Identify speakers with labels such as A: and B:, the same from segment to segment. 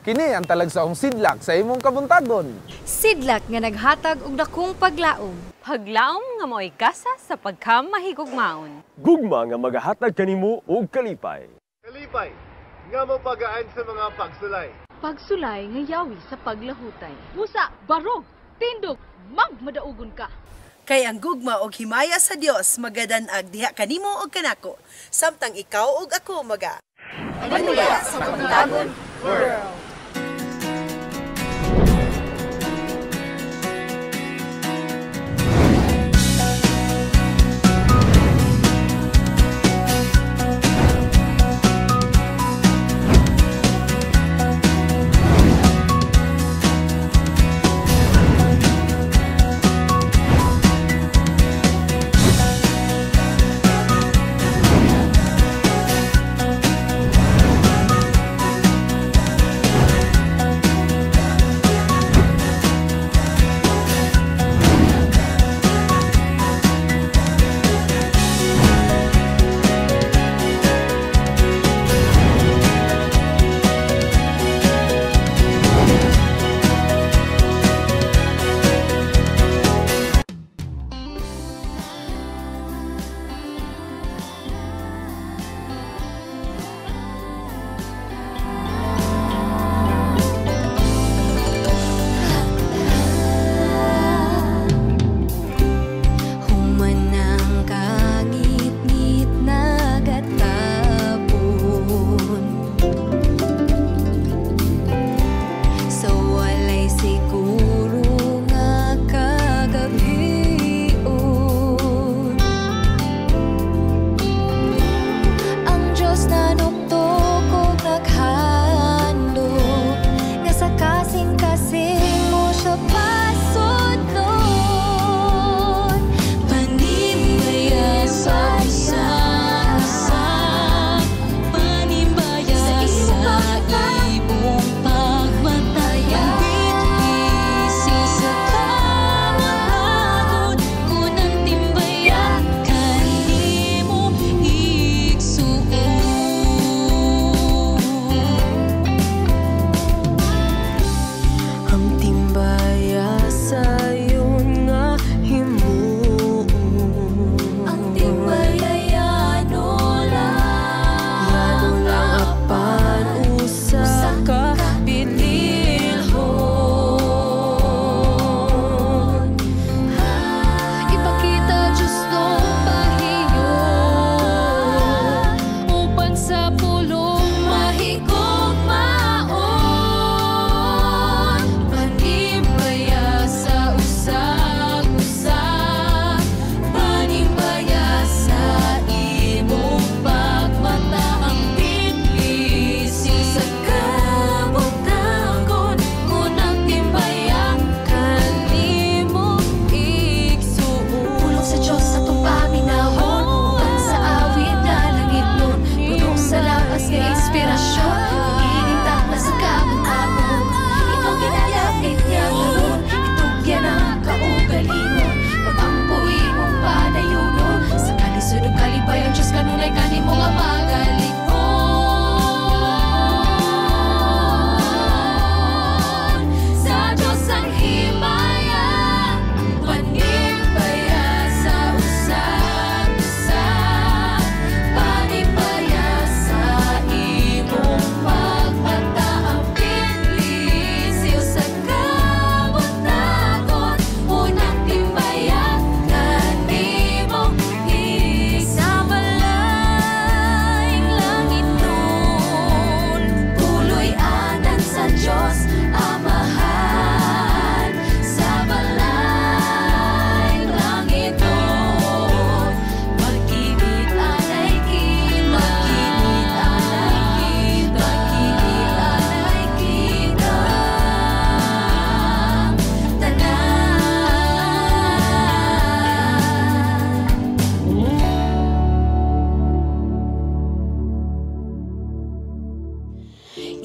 A: Kini ang talagsaong sidlak sa imong kabuntagon.
B: Sidlak nga naghatag og dakong paglaom.
C: Paglaom nga mao'y gasa sa pagkamahigugmaon.
D: Gugma nga magahatag kanimo og kalipay.
E: Kalipay nga mopagaan sa mga pagsulay.
F: Pagsulay nga yawi sa paglahutay. Busa, barog, tindog, magmadaugon ka.
G: Kay ang gugma og himaya sa Dios magadanag diha kanimo og kanako, samtang ikaw ug ako maga
H: Panuya sa Kabuntagon World.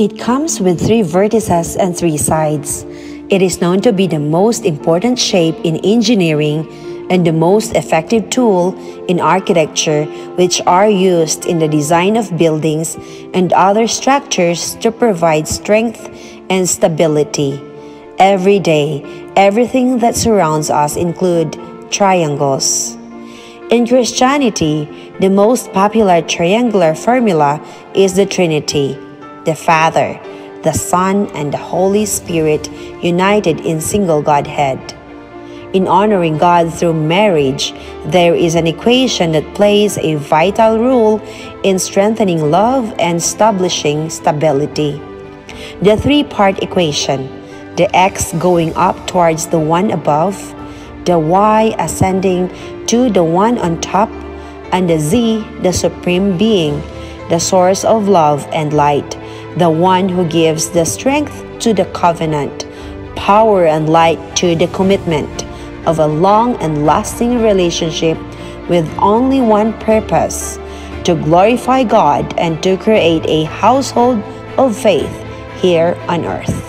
I: It comes with three vertices and three sides. It is known to be the most important shape in engineering and the most effective tool in architecture, which are used in the design of buildings and other structures to provide strength and stability. Every day, everything that surrounds us include triangles. In Christianity, the most popular triangular formula is the Trinity, the Father, the Son, and the Holy Spirit united in single Godhead. In honoring God through marriage, there is an equation that plays a vital role in strengthening love and establishing stability. The three-part equation, the X going up towards the one above, the Y ascending to the one on top, and the Z, the supreme being, the source of love and light, the one who gives the strength to the covenant, power and light to the commitment of a long and lasting relationship with only one purpose, to glorify God and to create a household of faith here on earth.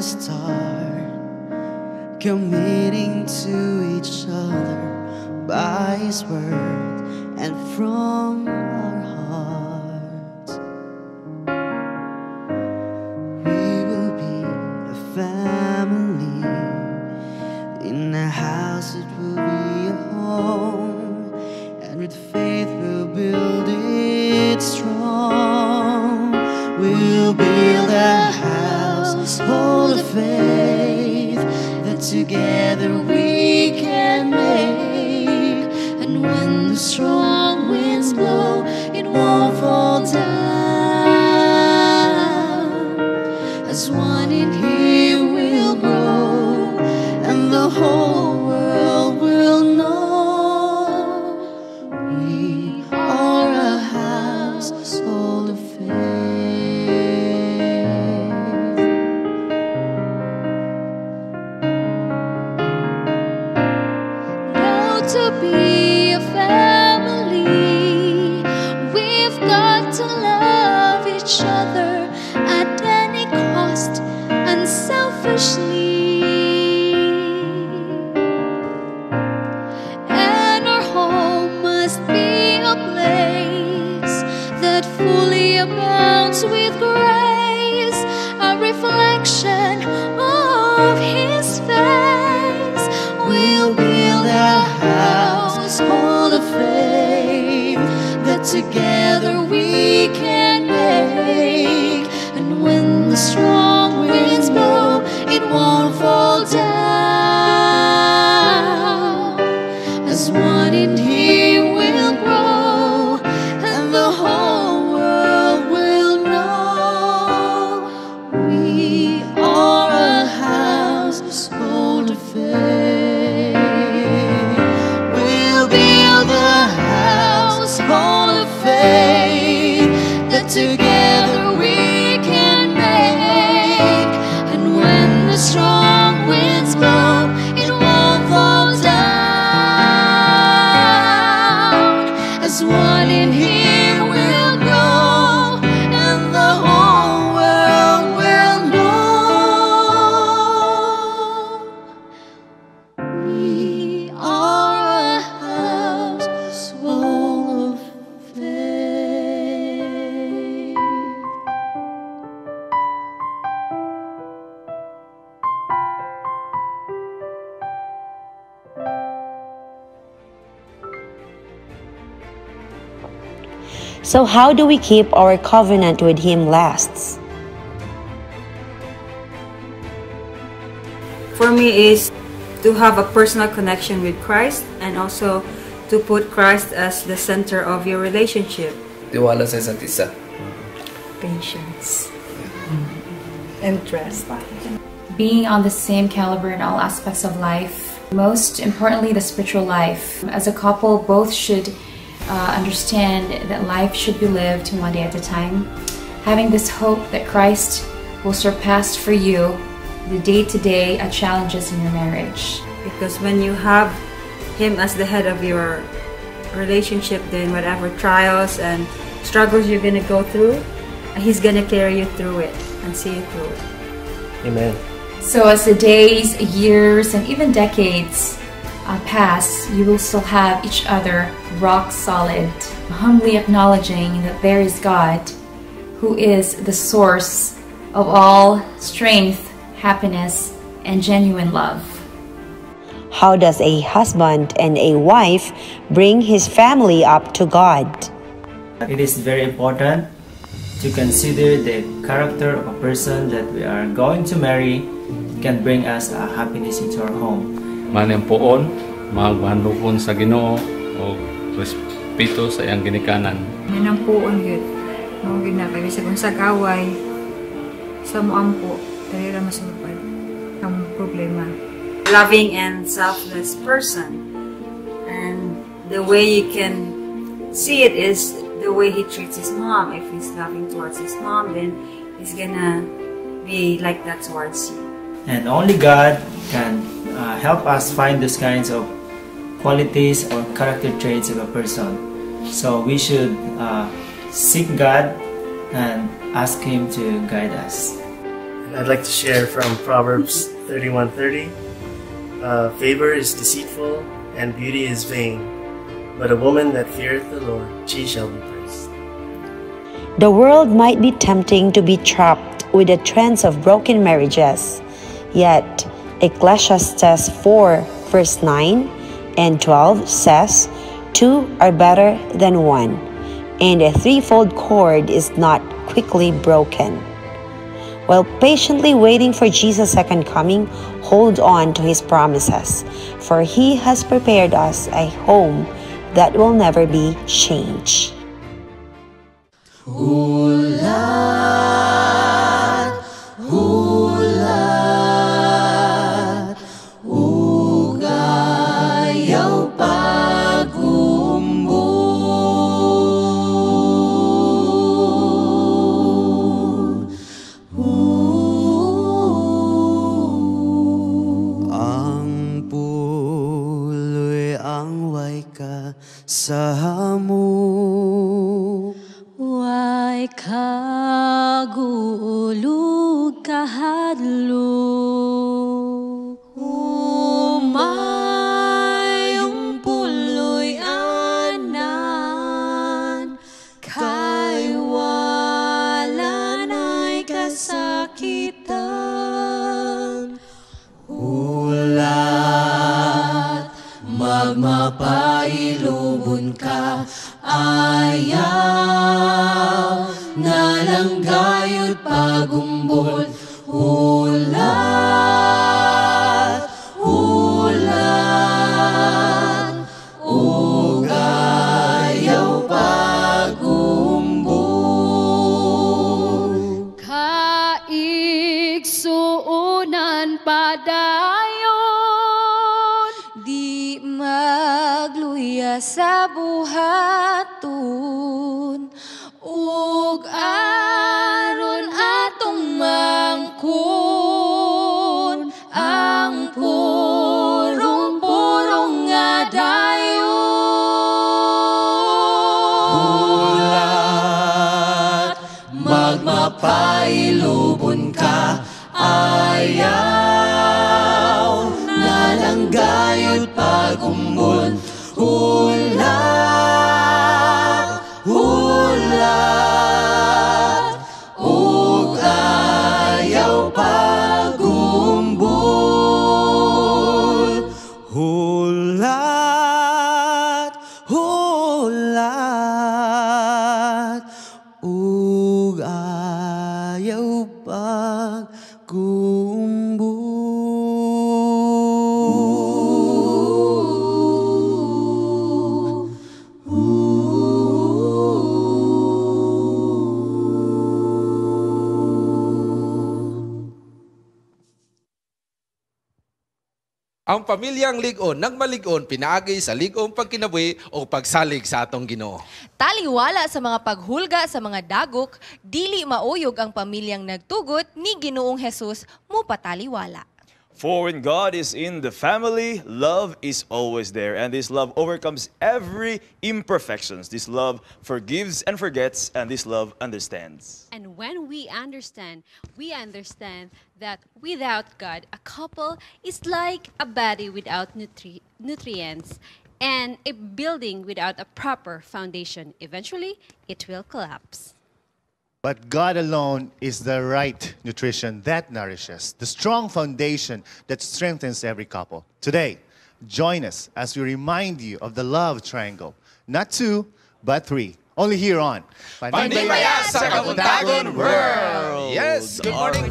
J: Start committing to each other by His word and from our hearts. We will be a family. In a house it will be a home, and with faith we'll build it strong. We'll build a household of faith that together we can make. And when the strong winds blow, it won't fall down. As one in here will grow, and the whole world will know we are a household of faith.
F: To be a family, we've got to love each other at any cost, unselfishly. And our home must be a place that fully abounds with grace, a reflection of His face.
J: We'll build a household of faith that together we can make.
F: And when the strong winds blow, it won't fall down. As one in here will grow,
J: and the whole world will know we are a household of faith. We'll build a household of faith that together we can make.
F: And when the strong winds blow, it won't fall down.
J: As one in here will grow, and the whole world will know we are a household of faith.
I: So how do we keep our covenant with Him lasts?
K: For me is to have a personal connection with Christ, and also to put Christ as the center of your relationship.
L: Tiwala sa isa't isa.
M: Patience. And trust.
N: Being on the same caliber in all aspects of life. Most importantly, the spiritual life. As a couple, both should understand that life should be lived one day at a time. Having this hope that Christ will surpass for you the day-to-day challenges in your marriage.
K: Because when you have Him as the head of your relationship, then whatever trials and struggles you're gonna go through, He's gonna carry you through it and see you through it.
L: Amen.
N: So as the days, years, and even decades pass, you will still have each other rock solid, humbly acknowledging that there is God, who is the source of all strength, happiness, and genuine love.
I: How does a husband and a wife bring his family up to God?
L: It is very important to consider the character of a person that we are going to marry can bring us a happiness into our home.
O: Manang puon, magmahandukon sa Ginoo o respeto sa iyang ginikanan.
K: Yan ang puon yun. Mao gyud na kay bisag unsag away sa moampo, dali ra masulbad ang problema. Loving and selfless person. And the way you can see it is the way he treats his mom. If he's loving towards his mom, then he's gonna be like that towards you.
L: And only God can help us find those kinds of qualities or character traits of a person. So we should seek God and ask Him to guide us.
E: And I'd like to share from Proverbs 31:30. Favor is deceitful and beauty is vain, but a woman that feareth the Lord, she shall be praised.
I: The world might be tempting to be trapped with the trends of broken marriages. Yet, Ecclesiastes 4, verse 9 and 12 says, "Two are better than one, and a threefold cord is not quickly broken." While patiently waiting for Jesus' second coming, hold on to his promises, for he has prepared us a home that will never be changed.
J: Hulat, hulat, ug ayaw pagumbol.
P: Ang puloy ang way kasamok.
J: Way kaguol ug kahadlok. Umayong puloy anan, kay wala na'y kasakitan.
P: Hulat, magmapailubon ka, ayaw na lang gayud pagumbol. Hulat, hulat, ug ayaw pagumbol.
J: Kaigsuonan padayon, di magluya sa buhaton, ug aron atong mangkon ang purong-purong nga dayon.
P: Hulat, magmapailubon ka, ayaw na lang gayud pagumbol. Hulat, hulat, ug ayaw pagumbol. Hulat, hulat, ug ayaw pagumbol.
A: Ang pamilyang lig-on nagmalig-on pinaagi sa lig-on pagkinabuhi o pagsalig sa atong Ginoo.
B: Taliwala sa mga paghulga sa mga dagok, dili mauyog ang pamilyang nagtugot ni Ginoong Hesus mo pataliwala.
Q: For when God is in the family, love is always there. And this love overcomes every imperfections. This love forgives and forgets, and this love understands.
C: And when we understand that without God, a couple is like a body without nutrients and a building without a proper foundation. Eventually, it will collapse.
R: But God alone is the right nutrition that nourishes, the strong foundation that strengthens every couple. Today, join us as we remind you of the love triangle. Not two, but three. Only here on
A: Panimbaya sa Kabuntagon World! Yes, good morning.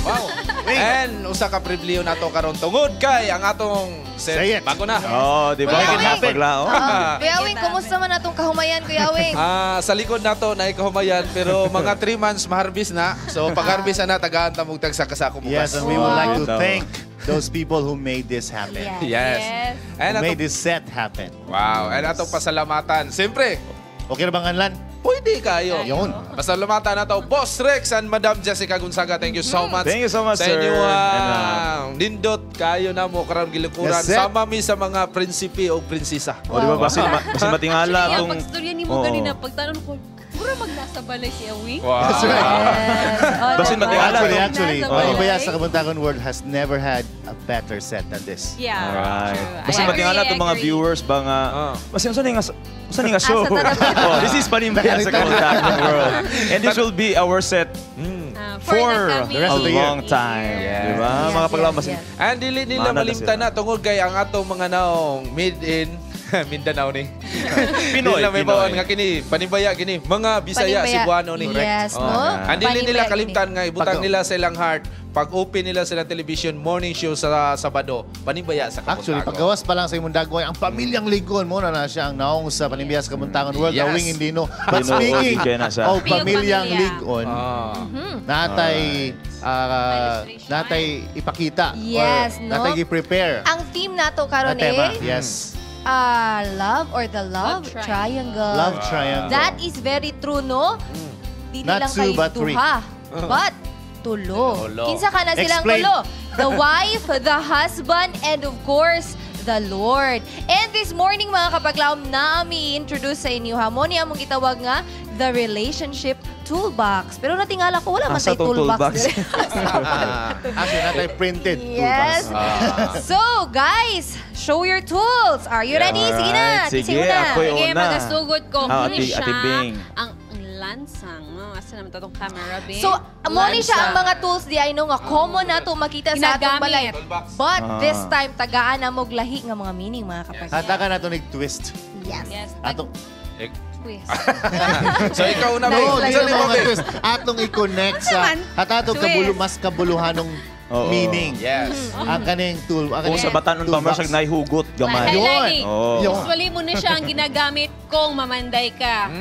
A: Wow. And usa ka pribilehiyo nato karon tungod kay ang atong set
R: Say it.
A: bago na.
Q: Oh, di ba?
B: Kuya Awing.
Q: Paglaom.
B: Kuya Awing, kumusta man atong kahumayan, Kuya Awing?
A: Ah, sa likod nato na kahumayan, pero mga 3 months maharvest na. So pag harvest na, tagaan ta mong tagsa kasako
R: Yes,
A: bukas.
R: and we would like to
Q: Wow.
R: thank those people who made this happen.
A: Yes. And
R: Who made
A: atong,
R: this set happen.
A: Wow, and atong pasalamatan. Siyempre,
R: Okay na bang anlan?
A: Pwede kayo.
R: Yun.
A: Pasalamatan nato Boss Rex and Madam Jessica Gonzaga. Thank you so much.
Q: Thank you so much,
A: sa
Q: sir.
A: inyo,
Q: And,
A: nindot kayo na mo karon gilikuran.
R: Yes, sir.
A: Sama mi sa mga prinsipe o prinsesa.
Q: Oh, di ba? Basin matingala
C: Actually,
Q: kung
C: ang pagstorya ni mo
Q: Oo.
C: ganina, pagtanong ko, mura magnasa balay si Awing?
A: Wow.
R: That's right.
B: Oh,
Q: Basin
B: diba?
Q: matingala.
R: Actually,
Q: tong-
R: actually,
C: Nasa
R: Panimbaya
C: balay.
R: sa Kabuntagon World has never had a better set than this.
C: Yeah.
Q: Alright.
C: True.
Q: Basin
C: I
Q: matingala
C: agree,
Q: itong mga
C: I agree.
Q: viewers ba nga, basin unsa ni nga unsa ni nga show?
B: Asa ta
Q: Oh, this is Panimbaya sa Kabuntagon World. And this will be our set
C: For
Q: for
C: the
R: The rest
Q: a
R: of the year.
Q: long time.
A: Yes.
Q: Di ba?
B: Yes,
Q: Mga paglaom,
B: yes,
Q: basin
B: yes.
A: And dili nila
Q: Maana na
A: malimtan
Q: sila.
A: na tungod kay ang atong mga naong made in Mindanao ni.
Q: Pinoy,
A: Dili na may
Q: Pinoy.
A: bawon nga kini panimbaya kini mga Bisaya,
B: Panimbaya.
A: Cebuano ni.
B: Yes, no?
A: And dili nila
B: Panimbaya
A: kalimtan nga ibutang
R: Pag-
A: nila sa ilang heart pag open nila sila television morning show sa Sabado, panimbaya sa Kabuntagon.
R: Actually, paggawas pa lang sa imong dagway, ang pamilyang ligon mo na na siya ang naong sa Panimbaya sa Kabuntagon World,
A: Yes.
R: awing hindi no. But
Q: Tinuod,
R: speaking
Q: di kaya na siya.
R: of pamilyang
C: Pamilyang
R: ligon, natay natay ipakita
B: Yes,
R: or
B: no?
R: natay i-prepare
B: Ang theme nato karon
R: na tema.
B: eh,
R: Yes.
B: Love or the love
C: Love triangle.
B: triangle.
R: Love triangle.
B: That is very true, no? Dili
R: Not
B: lang
R: two,
B: kay
R: but three.
B: duha, but tulo.
A: Tulo.
B: Kinsa ka na silang
R: Explain.
B: tulo? The wife, the husband, and of course, the Lord. And this morning, mga kapaglaom, nami introduce sa inyo ha. Mo ni among gitawag nga, the Relationship Toolbox. Pero natingala ko, wala man
Q: Asa
B: tay
Q: tong
B: toolbox.
Q: toolbox?
R: Actually, natay printed
B: Yes.
R: toolbox.
B: So, guys, show your tools. Are you ready? Sige na.
Q: Alright,
B: Sige
Q: sige,
B: na.
Q: ako'y
C: Sige,
Q: una.
C: magasugod ko.
Q: Ah,
C: Muni siya
Q: Ate Bing.
C: ang lansang. No? Asa naman to tong camera, Bing?
B: So, mo ni siya ang mga tools di ay no nga common na to makita sa atong
C: Ginagamit.
B: balay. But this time tagaan na mo lahi nga mga meaning, mga kapatid.
R: Hatakan nato nig twist.
B: Yes.
C: Yes.
R: Atong
C: Twist.
A: So ikaw na
R: No,
A: Bing.
R: di
A: Sa
R: na
A: lima,
R: mga
A: Bing.
R: twist. Atong i-connect sa hatong
C: Twist.
R: kabulo mas kabuluhanong
Q: Oo.
R: meaning.
A: Yes.
R: Ang kaning tool, ang
Q: Kung
R: kaning
Q: sa batanon pa
R: toolbox.
Q: mo siya nahihugot gamay.
C: Ay,
R: Yun.
C: lagi.
Q: Oo.
R: Yun.
C: Usually mo na siya ang ginagamit kung mamanday ka.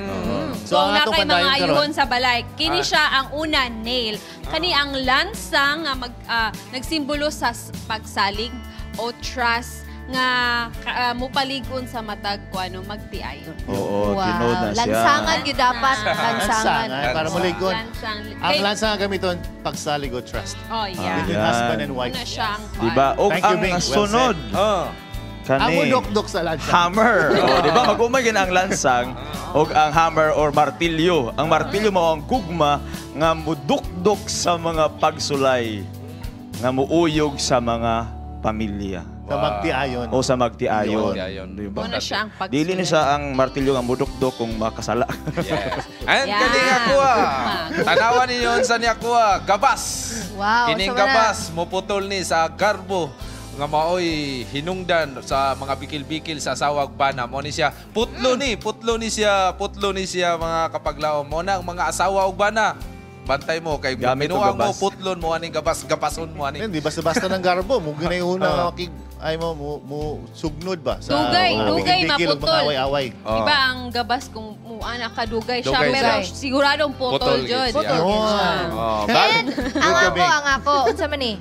R: So,
C: Kung
R: ang
C: na
R: atong
C: kay mga
R: pandayon karon-
C: ayuhon sa balay. Kini siya ang una, nail. Kani ang lansang nga nagsimbolo sa pagsalig o trust nga mupaligon sa matag ko ano magtiayon.
Q: Oo,
B: Wow.
Q: tinuod na siya.
B: Lansangan gyud dapat, lansangan.
R: Lansangan, para muligon.
C: Lansang.
R: Ang lansangan gamiton pagsalig o trust.
C: Oh, yeah.
R: Between
Q: Yan.
R: husband and wife.
C: Una siya ang
Q: Di ba? O
R: Thank you,
Q: ang
R: Bing. Well
Q: sunod.
A: Oh.
Q: Kani.
R: Ang mudokdok sa lansang.
Q: Hammer. Oh, di ba? Magumay gina ang lansang og ang hammer or martilyo. Ang martilyo mao ang gugma nga mudukdok sa mga pagsulay, nga muuyog sa mga pamilya.
R: Sa magtiayon.
Q: O sa magtiayon.
A: Magtiayon.
Q: Di ba?
C: Muna siya ang pagsulay.
Q: Dili ni siya ang martilyo nga mudukdok kung makasala.
A: Yes. And
C: Yeah.
A: kani nga kuha. Tanawan ninyo unsa niya kuha, gabas.
B: Wow,
A: Kining
B: so wala.
A: gabas moputol ni sa garbo nga maoy hinungdan sa mga bikil-bikil sa asawag bana. Mo ni siya putlo ni, putlo ni siya, putlo ni siya, mga kapaglaom. Mo na ang mga asawa ug bana. Bantay mo kay
Q: Gamit og
A: binuang mo,
Q: gabas.
A: putlon mo aning gabas, gabason mo ani.
R: Hindi basta-basta ng garbo. Mo ginayuna nga ay mo mo, mo sugnod ba sa
C: Dugay,
R: mga
C: dugay,
R: bikil-bikil ug mga
C: maputol.
R: away-away.
C: Iba ang gabas kung muana ka dugay siya,
A: Dugay
C: pero
A: siya.
C: siguradong putol
A: Putol
C: jud.
A: gid siya.
R: Yun.
A: Oh,
B: And ang
R: Good
B: ako,
R: gabi.
B: ang ako, unsa man ni?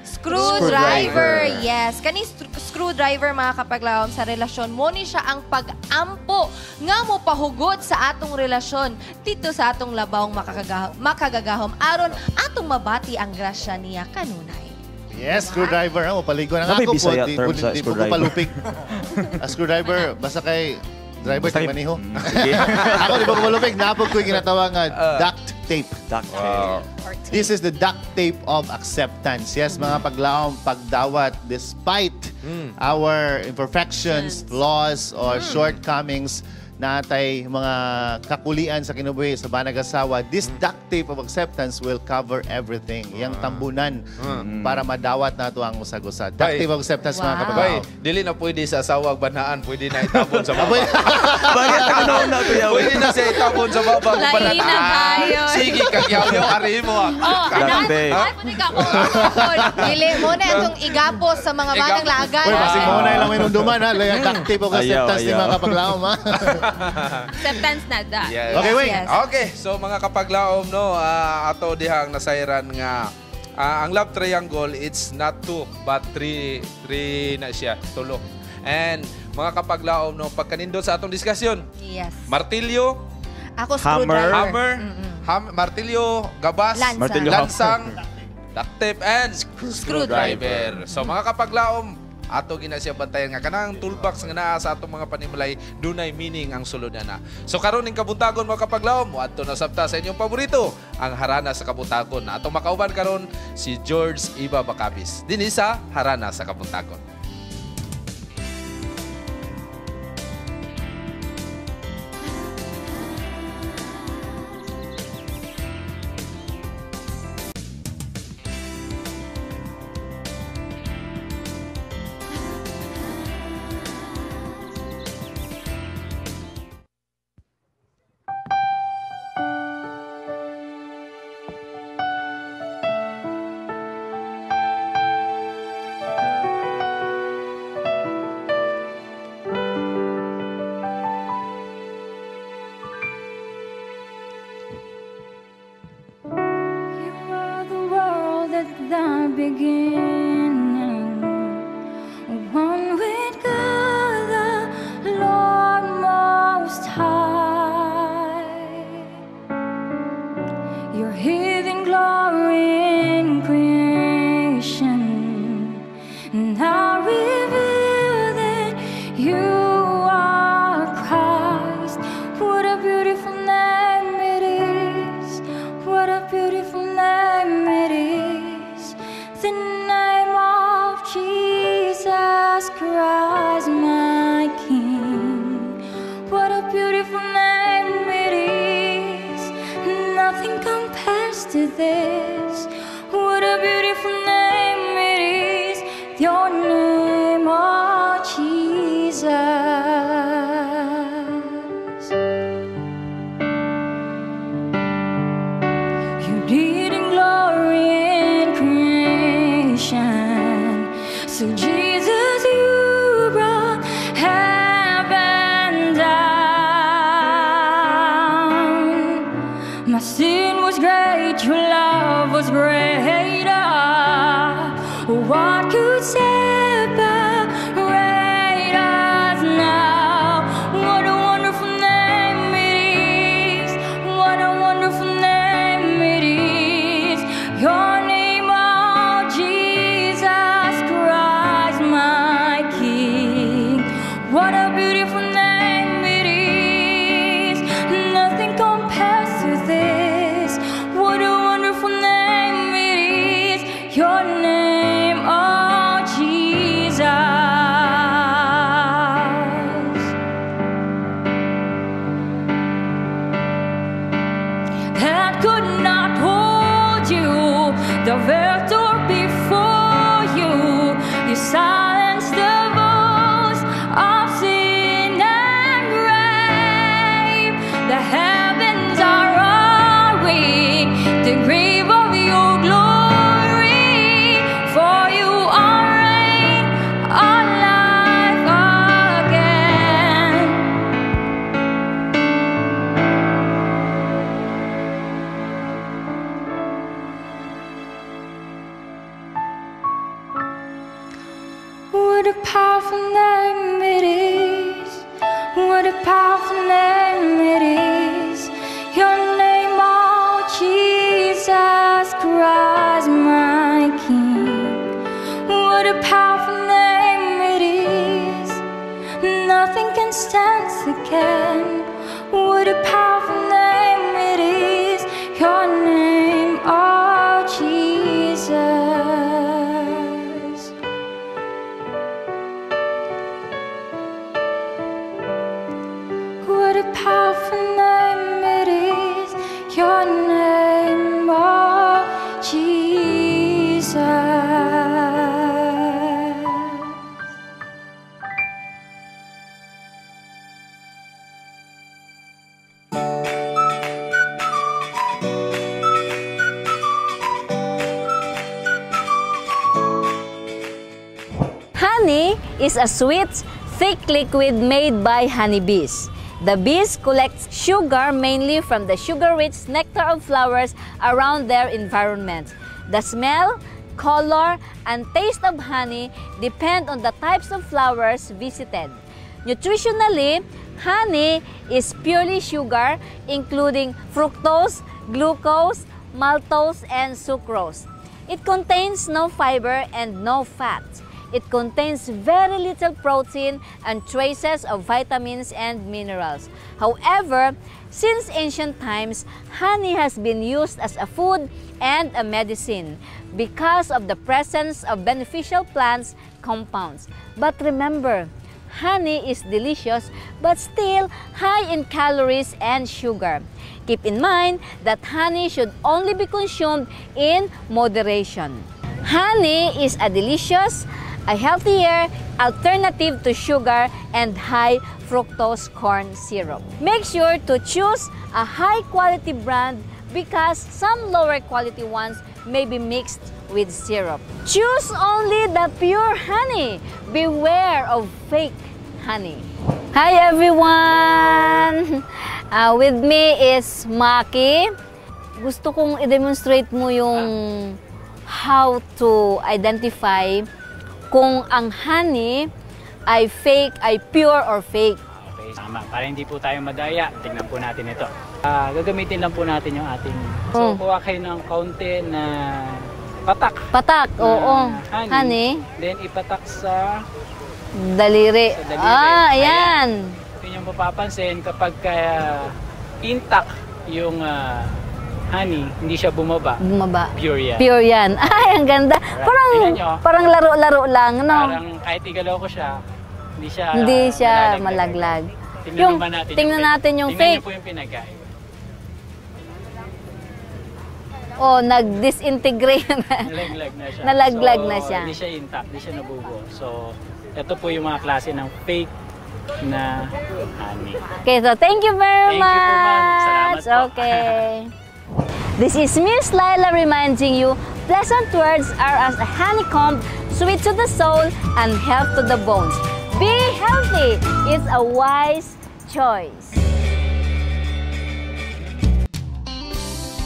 B: Screwdriver. Yes. Kani screwdriver, mga kapaglawom, sa relasyon mo ni siya ang pag-ampo nga mo pahugot sa atong relasyon dito sa atong labawng makagagahom aron atong mabati ang grasya niya kanunay.
R: Yes, screwdriver. Ha? Mapaligo na nga
Q: Ano
R: ako
Q: may
R: po.
Q: Bisaya
R: Di,
Q: term
R: di,
Q: sa
R: di po ko
Q: screwdriver?
R: palupig. A screwdriver, basta kay driver
Q: Basta
R: kay
Q: kay-
R: maniho.
Q: Sige.
R: Ako, di ba ko malupig? Napog ko yung ginatawag nga duct tape.
Q: Duct tape.
R: This is the duct tape of acceptance. Yes, mga paglaom, pagdawat, despite our imperfections, flaws, or shortcomings, natay mga kakulian sa kinabuhi sa banag-asawa, this duct tape of acceptance will cover everything. Yang tambunan para madawat nato ang usag-usa. Duct
A: Bay.
R: tape of acceptance, mga
A: Bay,
R: kapaglaom.
A: dili na pwede sa asawa ang banhaan, pwede na itabon sa baba.
Q: Bakit ako na kuya?
A: Pwede na siya itabon sa baba. Kung
C: Lain na kayo.
A: Sige, kagyaw-yaw, ari mo. ah.
F: Oh,
Q: Duct tape.
F: Ay, pwede ka ako.
B: Dili mo na itong igapos sa mga manang lagan.
R: Uy, basig mo na ilang minumduman ha. Layang duct tape of
Q: Ayaw,
R: acceptance ni
Q: ayaw.
R: mga kapaglaom ha.
C: Acceptance na da.
A: Yes.
R: Okay, wait.
B: Yes.
A: Okay, so mga kapaglaom no, ato dihang nasayran nga ang love triangle, it's not two but three, three na siya, tulo. And mga kapaglaom no, pagkanindot sa atong diskusyon,
B: Yes.
A: martilyo,
B: Ako
Q: Hammer.
B: screwdriver.
A: hammer, martilyo, gabas,
B: Lansang.
Q: Martilyo,
A: lansang, duct tape, and
B: Screwdriver.
A: screwdriver. So mga kapaglaom, ato gina siya bantayan nga kanang toolbox nga naa sa atong mga panimulay dunay meaning ang sulod na. So karon ning kabuntagon mga kapaglaom, moadto na sabta sa inyong paborito, ang Harana sa Kabuntagon. Atong makauban karon si George Iba Bacabis. Dinhi sa Harana sa Kabuntagon.
J: You were the world at the beginning, one with God, the Lord Most High. Your hidden glory in creation, now revealed that you are Christ. What a beautiful name it is! What a beautiful name it is! The name of Jesus Christ, my King. What a beautiful name it is! Nothing compares to this. What a beautiful name it is! Your name, oh Jesus. You did in glory in creation. So Jesus, you brought heaven down. My sin was great, your love was greater. What could separate us now? What a wonderful name it is! What a wonderful name it is! Your name, oh Jesus Christ, my King. What a beautiful name it is! Nothing compares to this. What a wonderful name it is! Your name, oh Jesus. That could not hold you, the veil tore before you. You silenced the voice of sin and grave. The heavens are roaring, the grave of your glory, for you are reign alive again. What a powerful name it is. What a powerful name it is. Your name, oh Jesus Christ, my King. again. What a powerful name it is, your name, oh Jesus. What a powerful name it is, your name, oh Jesus.
S: Honey is a sweet, thick liquid made by honeybees. The bees collect sugar mainly from the sugar-rich nectar of flowers around their environment. The smell, color, and taste of honey depend on the types of flowers visited. Nutritionally, honey is purely sugar, including fructose, glucose, maltose, and sucrose. It contains no fiber and no fat. It contains very little protein and traces of vitamins and minerals. However, since ancient times, honey has been used as a food and a medicine because of the presence of beneficial plants compounds. But remember, honey is delicious but still high in calories and sugar. Keep in mind that honey should only be consumed in moderation. Honey is a delicious, a healthier alternative to sugar and high fructose corn syrup. Make sure to choose a high quality brand because some lower quality ones may be mixed with syrup. Choose only the pure honey. Beware of fake honey. Hi everyone! With me is Maki. Gusto kong i-demonstrate mo yung how to identify kung ang honey ay fake, ay pure or fake.
T: Okay, tama. Para hindi po tayo madaya, tingnan po natin ito. Gagamitin lang po natin yung ating... So, kuha kayo ng kaunti na patak.
S: Patak,
T: na
S: oo.
T: Honey.
S: Honey.
T: Then, ipatak sa...
S: Daliri.
T: Sa daliri.
S: Ah, ayan.
T: Ito yung mapapansin kapag intact yung honey, hindi siya bumaba.
S: Bumaba.
T: Pure yan.
S: Pure yan. Ay, ang ganda.
T: Alright.
S: Parang, parang laro-laro lang, no?
T: Parang kahit igalaw ko siya, hindi siya,
S: hindi siya malaglag.
T: Tingnan
S: yung,
T: naman natin
S: tingnan
T: yung
S: natin yung
T: tingnan
S: fake.
T: Tingnan niyo po yung pinagkaiba.
S: Oh, nag-disintegrate na.
T: Nalaglag na siya.
S: Nalaglag
T: so,
S: na siya.
T: Hindi siya intact, hindi siya nabubuo. So, ito po yung mga klase ng fake na honey.
S: Okay, so thank you very
T: Thank
S: much.
T: you po, ma'am. Salamat po.
S: Okay. This is Miss Laila reminding you, pleasant words are as a honeycomb, sweet to the soul and health to the bones. Be healthy. It's a wise choice.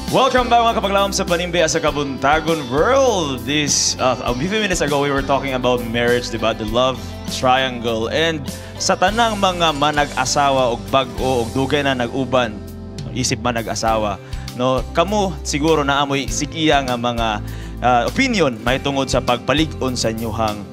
Q: Welcome back mga kapaglaom sa Panimbe sa Kabuntagon World. This a few minutes ago we were talking about marriage, diba? The love triangle. And sa tanang mga manag-asawa og bag-o og dugay na nag-uban, isip manag-asawa, no? Kamo siguro naamoy sikiya nga mga opinion mahitungod sa pagpalig-on sa inyong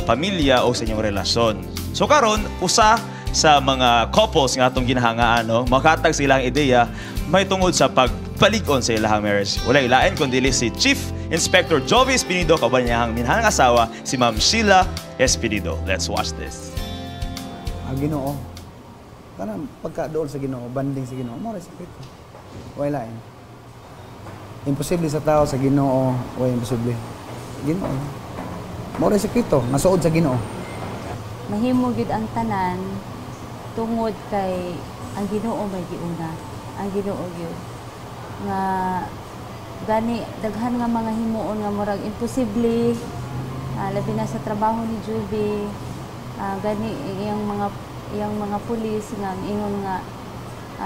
Q: pamilya o sa inyong relasyon. So karon usa sa mga couples nga atong ginahangaan, no? Makatag silang ideya mahitungod sa pagpalig-on sa ilahang marriage. Wala ilain kundi si Chief Inspector Jovi Espinido kauban niyang minahang asawa si Ma'am Sheila Espinido. Let's watch this.
U: Ang Ginoo. Kanang pagkadool sa Ginoo, banding sa Ginoo, mo ra sekreto. Wala lain. Imposible sa tao sa Ginoo, wala imposible. Ginoo. Mo ra sekreto, nasuod sa Ginoo.
V: Mahimo gyud ang tanan tungod kay ang Ginoo may giuna. Ang Ginoo gyud nga gani daghan nga mga himuon nga murag imposible, labi na sa trabaho ni Juby, gani iyang mga pulis nga ingon nga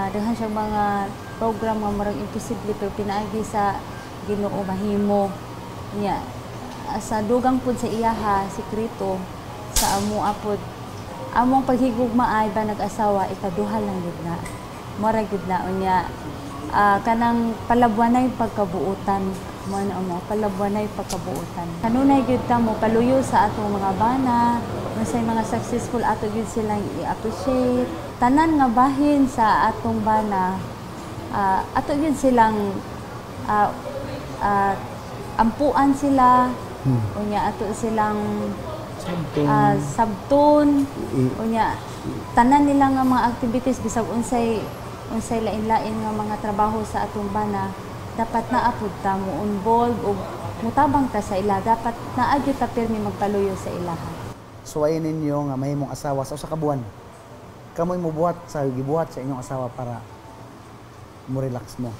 V: daghan siyang mga program nga murag imposible pero pinaagi sa Ginoo mahimo niya. Sa dugang pud sa iyaha sekreto sa amo apod among paghigugma ay ba nag-asawa ikaduha lang gud na murag gud na unya. Kanang palabwanay pagkabuutan mo na mo palabwanay pagkabuutan kanunay gyud ta mo paluyo sa atong mga bana, Unsay mga successful ato gyud silang i-appreciate. Tanan nga bahin sa atong bana, ato gyud silang ampuan sila. Unya ato silang sabton. Unya tanan nila nga mga activities bisag unsay lain-lain nga mga trabaho sa atong bana, dapat naa pud ta mo involve og mutabang ta sa ila, dapat naa gyud ta pirmi magpaluyo sa ilaha.
U: Suwayin ninyo nga mahimong asawa sa usa ka buwan. Kamoy mobuhat sa gibuhat sa inyong asawa para mo relax mo.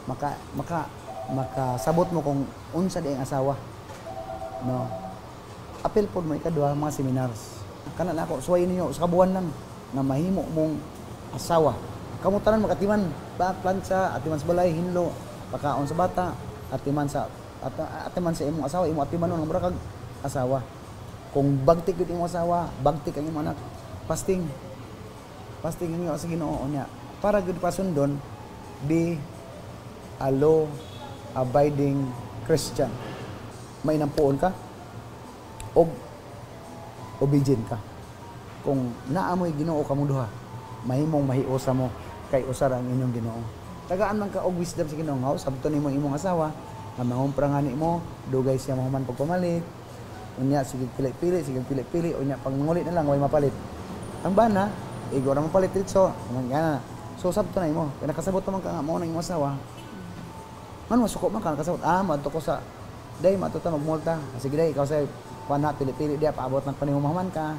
U: Makasabot mo kung unsa di ang asawa. No. Apil pod mo ikaduha mga seminars. Kana na ako, suwayin ninyo usa ka buwan lang nga mahimo mong asawa. Kamo tanan makatiman, plansa, atiman sa balay, hinlo, pakaon sa bata, atiman sa imong asawa, imong atiman nun, mura kag asawa. Kung bagtik yun imong asawa, bagtik ang imong anak, fasting. Fasting ang sa Ginoo niya. Para gud pasundon, be a law abiding Christian. May nampuon ka og obedient ka. Kung naamoy Ginoo kamo duha, mahimong mahiusa mo kay usara ang inyong Ginoo. Tagaan man ka og wisdom sa Ginoo, nga sabton nimo imong asawa, nga mangumpra nga nimo, dugay siya mahuman pagpamalit. Unya sige pili-pili, sige pili-pili, unya pag mangulit na lang way mapalit. Ang bana, igo ra mapalit ditso, nga. So sabton na imo, kay nakasabot man ka nga mao nang imong asawa. Man masuko man ka nakasabot, maadto ko sa day maadto ta magmulta. Sige day, ikaw say pana pili-pili diya paabot nang panimo mahuman ka.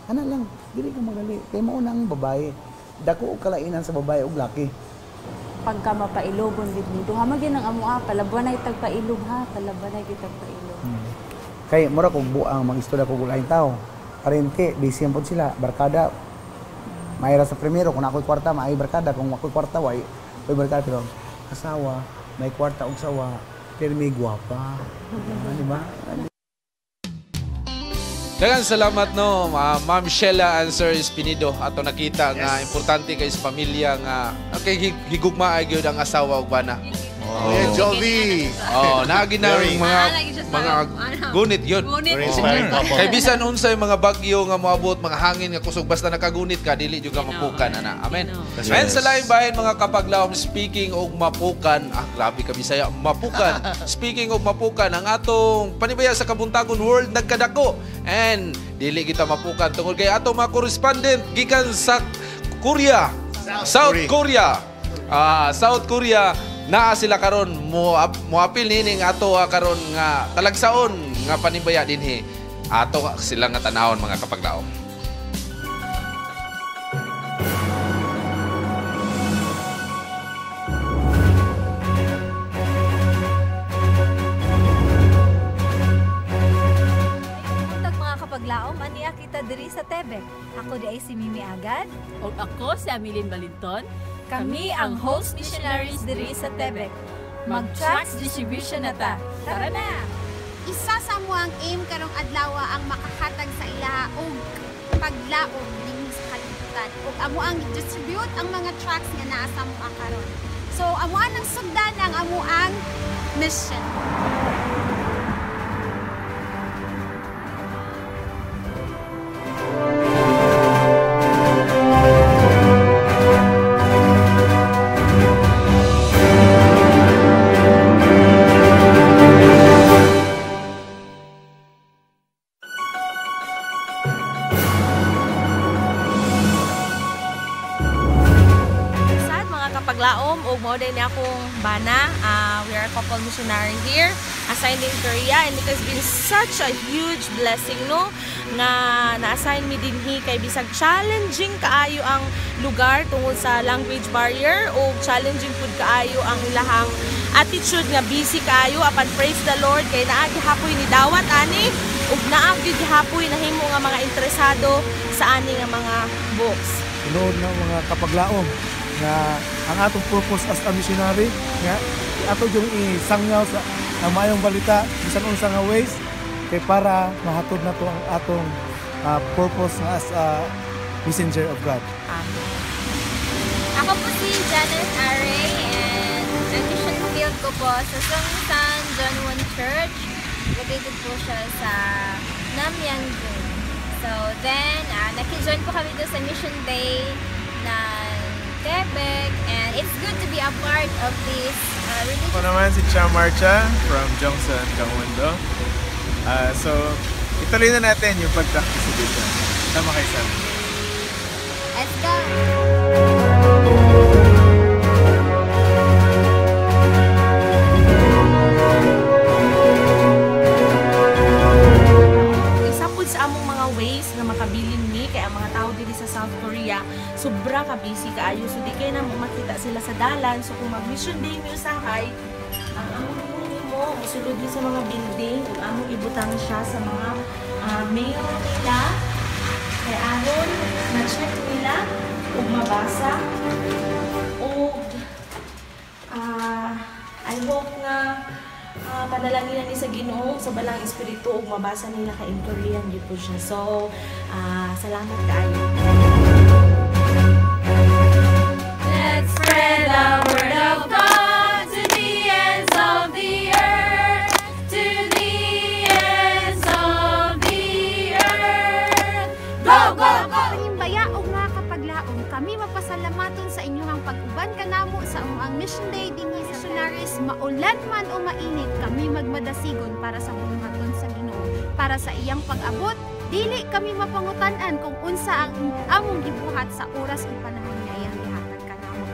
U: Ana lang, dili ka magali. Kay mao nang babae, dako og kalainan sa babae ug laki.
V: Pagka mapailogon gid ni duha man gyud ang amoa, palabanay tagpailob ha, palabanay gyud tagpailob.
U: Kay mura kog buang mag-istorya kog laing tao. Parente, busy pod sila, barkada. Mayra sa primero kung ako'y kwarta, maay barkada, kung ako'y kwarta way barkada, pero asawa, may kwarta og sawa, pirmi gwapa. Di ba?
A: Daghang salamat no, Ma'am Sheila and Sir Espinido. Ato nakita nga importante kay sa pamilya nga kay higugma ay gyud ang asawa ug bana.
R: Oh, yeah, Jovi.
A: Oh, naagi na mga gunit yun. Kay bisan unsay mga bagyo nga moabot, mga hangin nga kusog, basta nakagunit ka, dili jud ka mapukan ana. Amen. And sa laing bahin mga kapaglaom, speaking og mapukan, grabe ka Bisaya, mapukan. Speaking og mapukan, ang atong panibaya sa Kabuntagon World nagkadako. And dili kita mapukan tungod kay atong mga correspondent gikan sa Korea, South Korea. South Korea. Naa sila karon moapil nining ato karon nga talagsaon nga panibaya dinhi. Ato sila nga tanawon mga kapaglaom.
D: Buntag mga kapaglaom, aniya kita diri sa Tebek. Ako di ay si Mimi Agad.
F: Ug ako si Amilin Balinton.
D: Kami ang host missionaries diri sa Tebek. Mag-tracts distribution na ta. Tara na!
G: Isa sa amuang aim karong adlaw ang makahatag sa ilaha og paglaom dinhi sa kalibutan. Ug amuang distribute ang mga tracts nga naa sa amuang karon. So amuang ang sugdan ang amuang mission.
W: Akong bana. We are a couple missionary here assigned in Korea, and it has been such a huge blessing no nga na-assign mi dinhi kay bisag challenging kaayo ang lugar tungod sa language barrier o challenging pud kaayo ang ilahang attitude nga busy kaayo, apan praise the Lord kay naa gihapoy ni dawat ani ug naa gyud gihapoy nahimo nga mga interesado sa ani nga mga books.
X: Tinuod na mga kapaglaom nga ang atong purpose as a missionary nga ato yung isangyaw sa ang maayong balita bisan unsa nga ways kay para mahatod nato ang atong purpose as a messenger of God.
D: Amen. Ako po si Janet Arey and ang mission field ko po sa Songsan John 1 Church. Located po siya sa Namyangju, So then, nakijoin po kami doon sa Mission Day ng Quebec and it's good to be a part of this religious.
H: Ako naman si Cha Marcha from Jeongseon, Gangwon-do. So, ituloy na natin yung pag-practice dito. Tama kayo sa amin.
G: Let's go!
W: Isa pud sa among mga ways nga makabilin mi kay ang mga tao diri sa South Korea sobra ka busy kaayo, so di kay na mo makita sila sa dalan. So kung mag mission day mi usahay, ang among mo musulod mi sa mga building ug among ibutang siya sa mga mail nila kay aron ma-check nila ug mabasa. Ug I hope nga panalangin ni sa Ginoo sa balang espiritu ug mabasa nila kay in Korean gyud po siya. So salamat kaayo.
J: Let's spread the word of God to the ends of the earth, to the ends of the earth.
G: Go, go, go! Pahimbaya og mga kapaglaom, kami mapasalamaton sa inyong pag-uban kanamo sa among Mission Day dinhi sa Missionaries. Maulan man o mainit, kami magmadasigon para sa buluhaton sa Ginoo. Para sa iyang pag-abot, dili kami mapangutan-an kung unsa ang among gibuhat sa oras ug panahon nga iyang gihatag kanamo.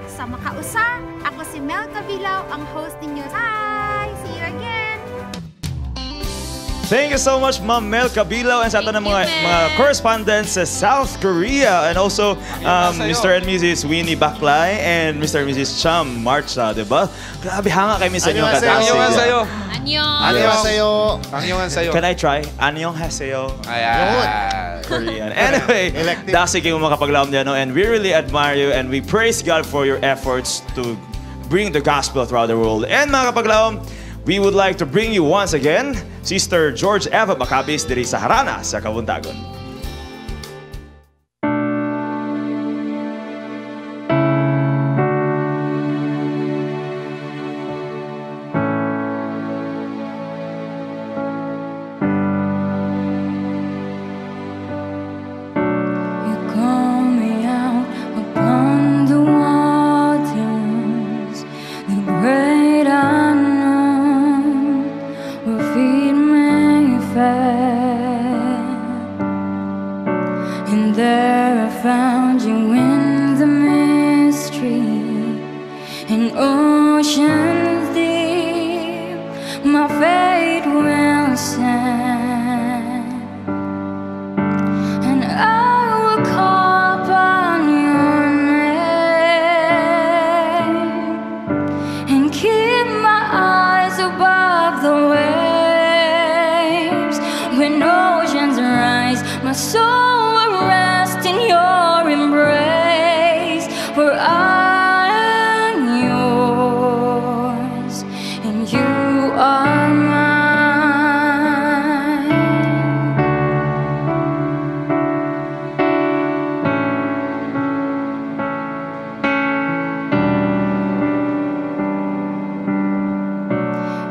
G: Sa makausa, ako si Mel Cabilao, ang host ninyo. Bye! See you again!
Q: Thank you so much, Ma'am Mel Cabilao, and sa ato ng mga correspondents sa South Korea, and also Mr. and Mrs. Winnie Baklay and Mr. and Mrs. Cham Marcha, di ba? Grabe, hanga kami sa inyong kadasig.
A: Annyeonghaseyo.
C: Annyeong.
R: Annyeonghaseyo.
A: Annyeonghaseyo.
Q: Can I try? Annyeonghaseyo.
A: Ayan.
Q: Korean. Anyway, dasig yung mga kapaglaom niya, no? And we really admire you and we praise God for your efforts to bring the gospel throughout the world. And mga kapaglaom, we would like to bring you once again Sister George Eva Macabis diri sa Harana sa Kabuntagon.
J: You call me out upon the waters, the great unknown, where feet may fail. And there I found you in the mystery, in oceans deep, my fate will stand. And I will call upon your name and keep my eyes above the waves. When oceans rise, my soul will rest in your embrace. For I am yours and you are mine.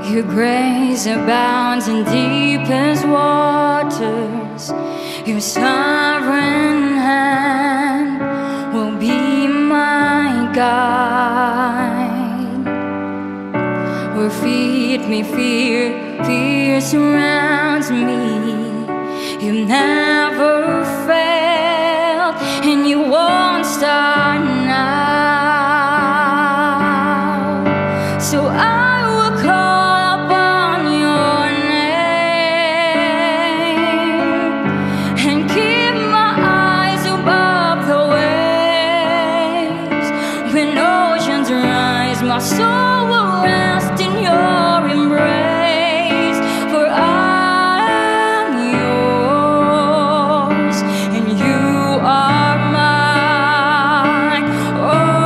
J: Your grace abounds in deepest waters. Your sovereign hand will be my guide. Where feet may fear, fear surrounds me. You never failed, and you won't start now. So I will call upon your name and keep my eyes above the waves. When oceans rise, my soul will rest in your embrace. For I am yours and you are mine. Oh.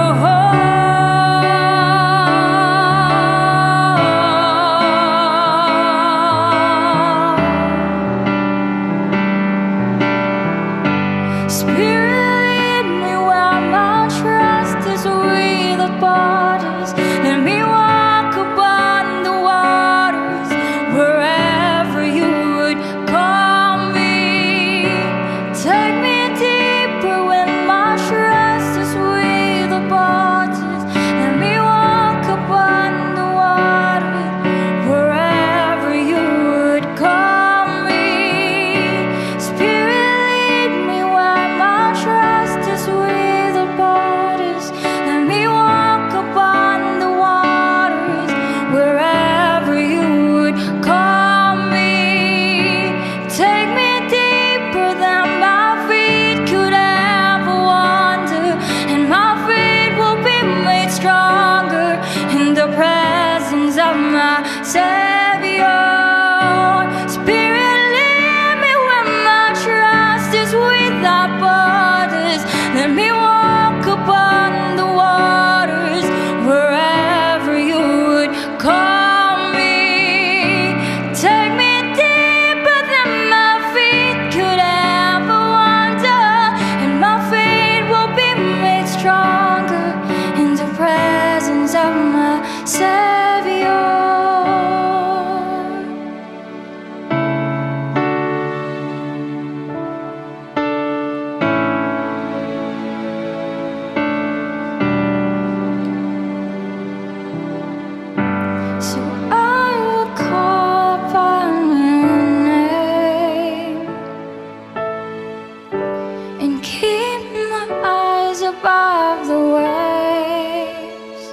J: Spirit, lead me where my trust is without borders. Let me my Savior. Spirit, lead me where my trust is without borders. Let me walk upon the waters wherever you would call me. Take me deeper than my feet could ever wander, and my faith will be made stronger in the presence of my Savior. So I will call upon your name and keep my eyes above the waves.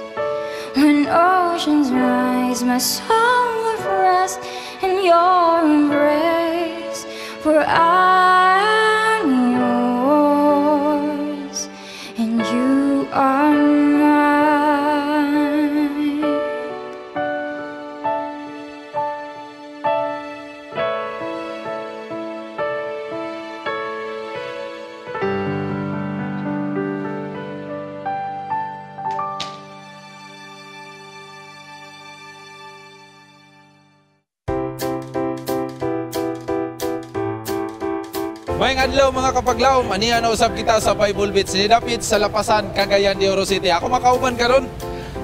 J: When oceans rise, my soul will rest in your embrace. For I am yours, and you are mine.
A: Maayong adlaw mga kapaglaom, aniya na usab kita sa Bible Beats. Nidapit sa Lapasan, Cagayan de Oro City. Ako makauban karon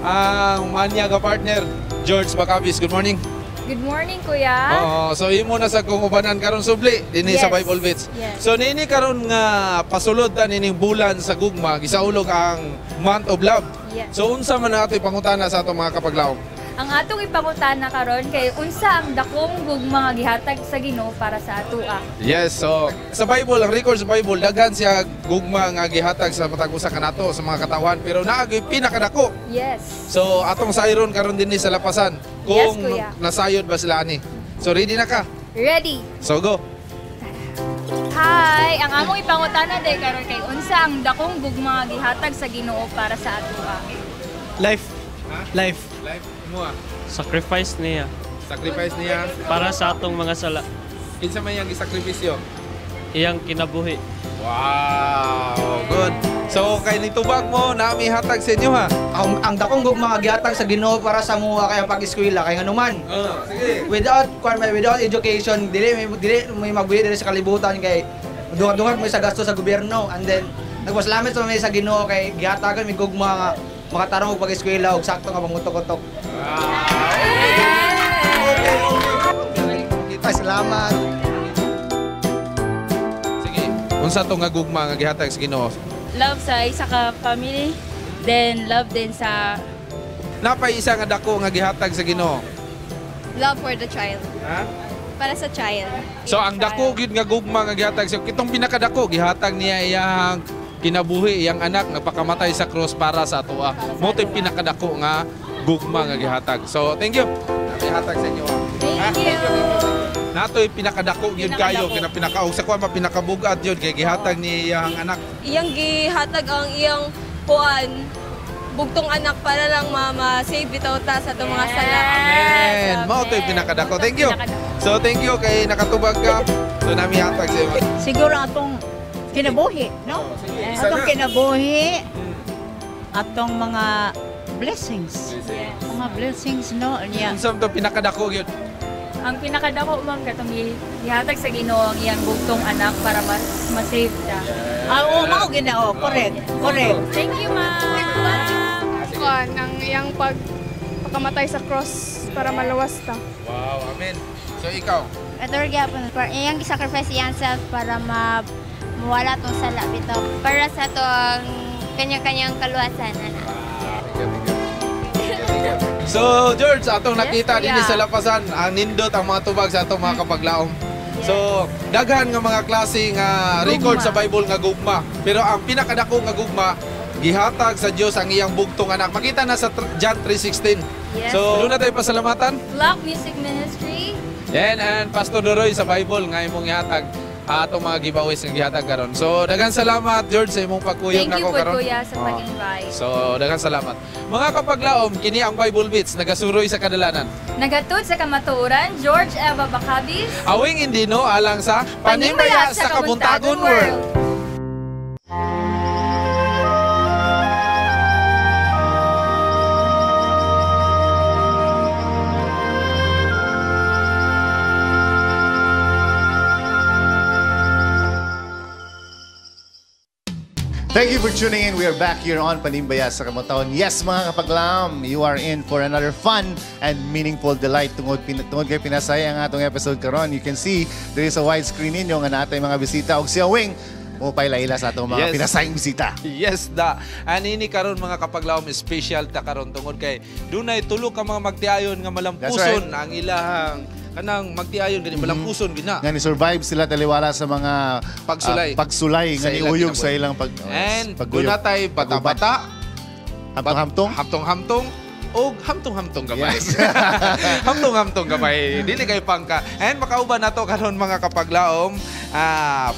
A: ang manya nga partner, George Bacabis. Good morning.
D: Good morning, Kuya.
A: Oo, so imo na sa kung ubanan karon subli dinhi sa
D: Yes.
A: Bible Beats.
D: Yes.
A: So niini karon nga pasulod ta nining bulan sa gugma, gisaulog ang Month of Love.
D: Yes.
A: So unsa man na ato ipangutana sa atong mga kapaglaom?
D: Ang atong ipangutana karon kay unsa ang dakong gugma nga gihatag sa Ginoo para sa atoa.
A: Yes, so sa Bible, ang record sa Bible, daghan siya gugma nga gihatag sa matag usa kanato sa mga katawhan, pero naa gyud pinakadako.
D: Yes.
A: So atong sayron karon dinhi sa Lapasan kung
D: Yes, Kuya.
A: nasayod ba sila ani. So ready na ka?
D: Ready.
A: So go.
D: Hi, ang among ipangutana day karon kay unsa ang dakong gugma nga gihatag sa Ginoo para sa atoa.
K: Life. Life.
A: Life mo ah.
K: Sacrifice niya.
A: Sacrifice niya
K: Para sa atong mga sala.
A: Kinsa man iyang gisakripisyo?
K: Iyang kinabuhi.
A: Wow, good. So kay nitubag mo, nami hatag sa inyo ha.
M: Ang dakong gugma nga gihatag sa Ginoo para sa muha kay ang pag-eskwela kay nganuman.
A: Sige.
M: Without kwan may without education dili may magbuhi dili sa kalibutan kay dungat-dungat may sa gasto sa gobyerno, and then nagpasalamat sa may sa Ginoo kay gihatagan mi gugma nga makatarong og pag-eskwela og sakto nga pangutok-utok. Ay, salamat.
A: Unsa to nga gugma nga gihatag sa Ginoo?
N: Love sa isa ka family, then love din sa
A: Napay isa nga dako nga gihatag sa Ginoo.
O: Love for the child.
A: Ha?
O: Para sa child.
A: So ang dako gyud nga gugma nga gihatag sa kitong pinakadako gihatag niya iyang kinabuhi, iyang anak nagpakamatay sa cross para sa atoa. Mo to'y pinakadako nga gugma nga gihatag. So thank you. Gihatag sa inyo.
D: Thank you.
A: Nato'y pinakadako gyud kayo
D: Pinakadako.
A: kina pinakaog sa kuan pinakabugat gyud kay gihatag ni iyang anak.
O: Iyang gihatag ang iyang kuan bugtong anak para lang ma-save bitaw ta sa atong mga sala.
A: Amen. Mao to'y pinakadako. Thank you. So thank you kay nakatubag ka. So nami hatag sa inyo.
Y: Siguro atong kinabuhi, no?
A: Isa
Y: Atong
A: na.
Y: kinabuhi, atong mga blessings. Mga blessings, no? Niya.
A: Unsa to pinakadako gyud?
D: Ang pinakadako ma'am katong gihatag sa Ginoo ang iyang bugtong anak para ma-save ta.
Y: Ah, oo, mao ginoo. Correct. Correct.
D: Thank you, ma'am.
Z: Kuan, ang iyang pagpakamatay sa cross para maluwas ta.
A: Wow, amen. So ikaw,
G: Ato gyapon para iyang gisacrifice iyang self para mawala tong sala bitaw. Para sa to ang kanya-kanyang kaluwasan ana.
A: So, George, atong nakita
G: Yes,
A: dinhi
G: kuya.
A: sa Lapasan, ang nindot ang mga tubag sa atong mga kapaglaom. So, daghan nga mga klase nga record sa Bible nga gugma. Pero ang pinakadako nga gugma, gihatag sa Dios ang iyang bugtong anak. Makita na sa John 3:16.
D: Yes.
A: So, doon na tayo pasalamatan.
D: Love Music Ministry.
A: Yan, and Pastor Doroy sa Bible nga imong ihatag. atong mga giveaways nga gihatag karon. So daghan salamat, George, sa imong pagkuyog
D: Thank you
A: nako
D: po,
A: karon.
D: Kuya, sa
A: Oh.
D: pag-invite.
A: So daghan salamat. Mga kapaglaom, kini ang Bible Beats nagasuroy sa kadalanan.
D: Nagatud sa kamatuoran, George Eva Bacabis.
A: Awing Indino alang sa Panimbaya sa Kabuntagon World.
R: Thank you for tuning in. We are back here on Panimbaya sa Kamotaon. Yes, mga kapaglam, you are in for another fun and meaningful delight. Tungod kay pinasaya ang atong episode karon. You can see there is a widescreen ninyo nga natay mga bisita og si Awing mo ila sa atong mga pinasayang bisita.
A: Yes, da. Anini karon, mga kapaglaom, special ta karon tungod kay dunay tulo ka mga magtiayon nga malampuson
R: That's right.
A: ang ilahang kanang magtiayon gani, malampuson gina.
R: Nga ni survive sila taliwala sa mga
A: Pagsulay.
R: Pagsulay nga
A: Sa ilang
R: niuyog sa
A: kinabuhi.
R: ilang pag
A: And
R: pagguyog.
A: doon natay bata-bata,
R: hamtong-hamtong,
A: hamtong-hamtong, og hamtong-hamtong gamay. Hamtong-hamtong gamay. Dili kay pangka. And makauban nato karon, mga kapaglaom,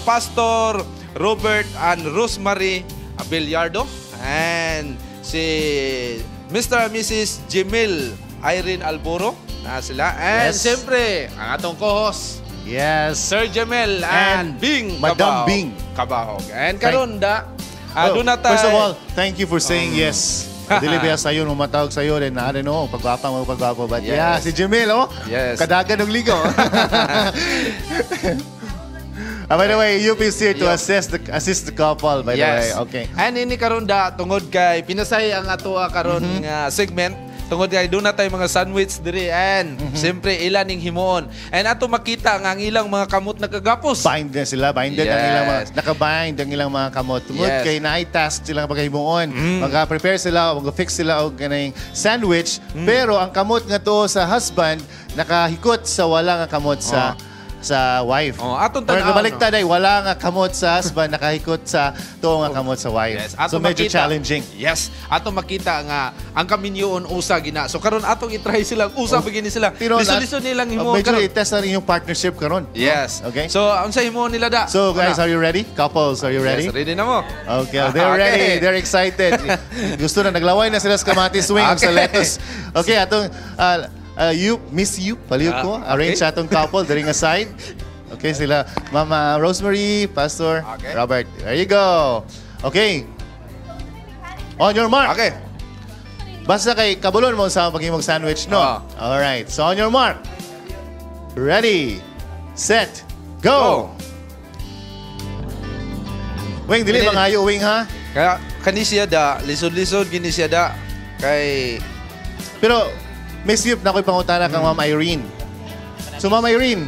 A: Pastor Robert and Rosemary Billardo and si Mr. and Mrs. Jimil Irene Alboro na sila. And siyempre, ang atong co-host, Sir Jamel and Bing
R: Madam
A: Cabahog.
R: Bing.
A: Cabahog. And karon da, doon na
R: First of
A: tayo-
R: all, thank you for saying yes. Dili ba sayo nung matawag sa'yo then I don't know, pagwapa mo, pagwapo. But yeah, si Jamil, oh. Kadagan ng ligo. By the way, UP is here to assist the couple, by the way. Okay.
A: And ini karon da tungod kay pinasay ang atoa karon nga segment tungod kay doon na tayo mga sandwich diri and siyempre ilan ning himuon. And ato makita nga ang ilang mga kamot nagkagapos.
R: Bind na sila, binded ang ilang mga nakabind ang ilang mga kamot. Tungod kay naay task sila paghimuon. Mag-prepare sila, mag-fix sila og kaning sandwich, pero ang kamot nga to sa husband nakahikot sa wala nga kamot sa wife.
A: Oh, atong
R: Or
A: tan-awon,
R: baliktad ay wala nga kamot sa husband nakahikot sa to nga kamot sa wife.
A: Yes, ato
R: So medyo
A: makita.
R: challenging.
A: Yes, ato makita nga ang kaminyoon usa gina. So karon atong i-try sila, usa oh, sila.
R: Pero
A: Lisod-lisod nilang himuon
R: medyo
A: karon.
R: i-test na rin yung partnership karon.
A: Yes.
R: Okay.
A: So unsa himuon nila da?
R: So guys,
A: Una.
R: are you ready? Couples, are you ready?
A: Yes, ready na mo.
R: Okay, they're ready. They're excited. Gusto na, naglaway na sila sa kamatis wing sa lettuce. Okay, atong you, Miss You, palihog ko. Arrange atong couple, diri nga side. Okay, sila Mama Rosemary, Pastor Robert. There you go. Okay. On your mark.
A: Okay.
R: Basta kay kabulon mo sa paghimog sandwich, no? All right. So on your mark. Ready, set, go. Wing, dili mangayo wing ha.
A: Kaya kani siya da, lisod-lisod gini siya da kay
R: Pero Miss Yup, na ako'y pangutana kang Ma'am Irene. So Ma'am Irene,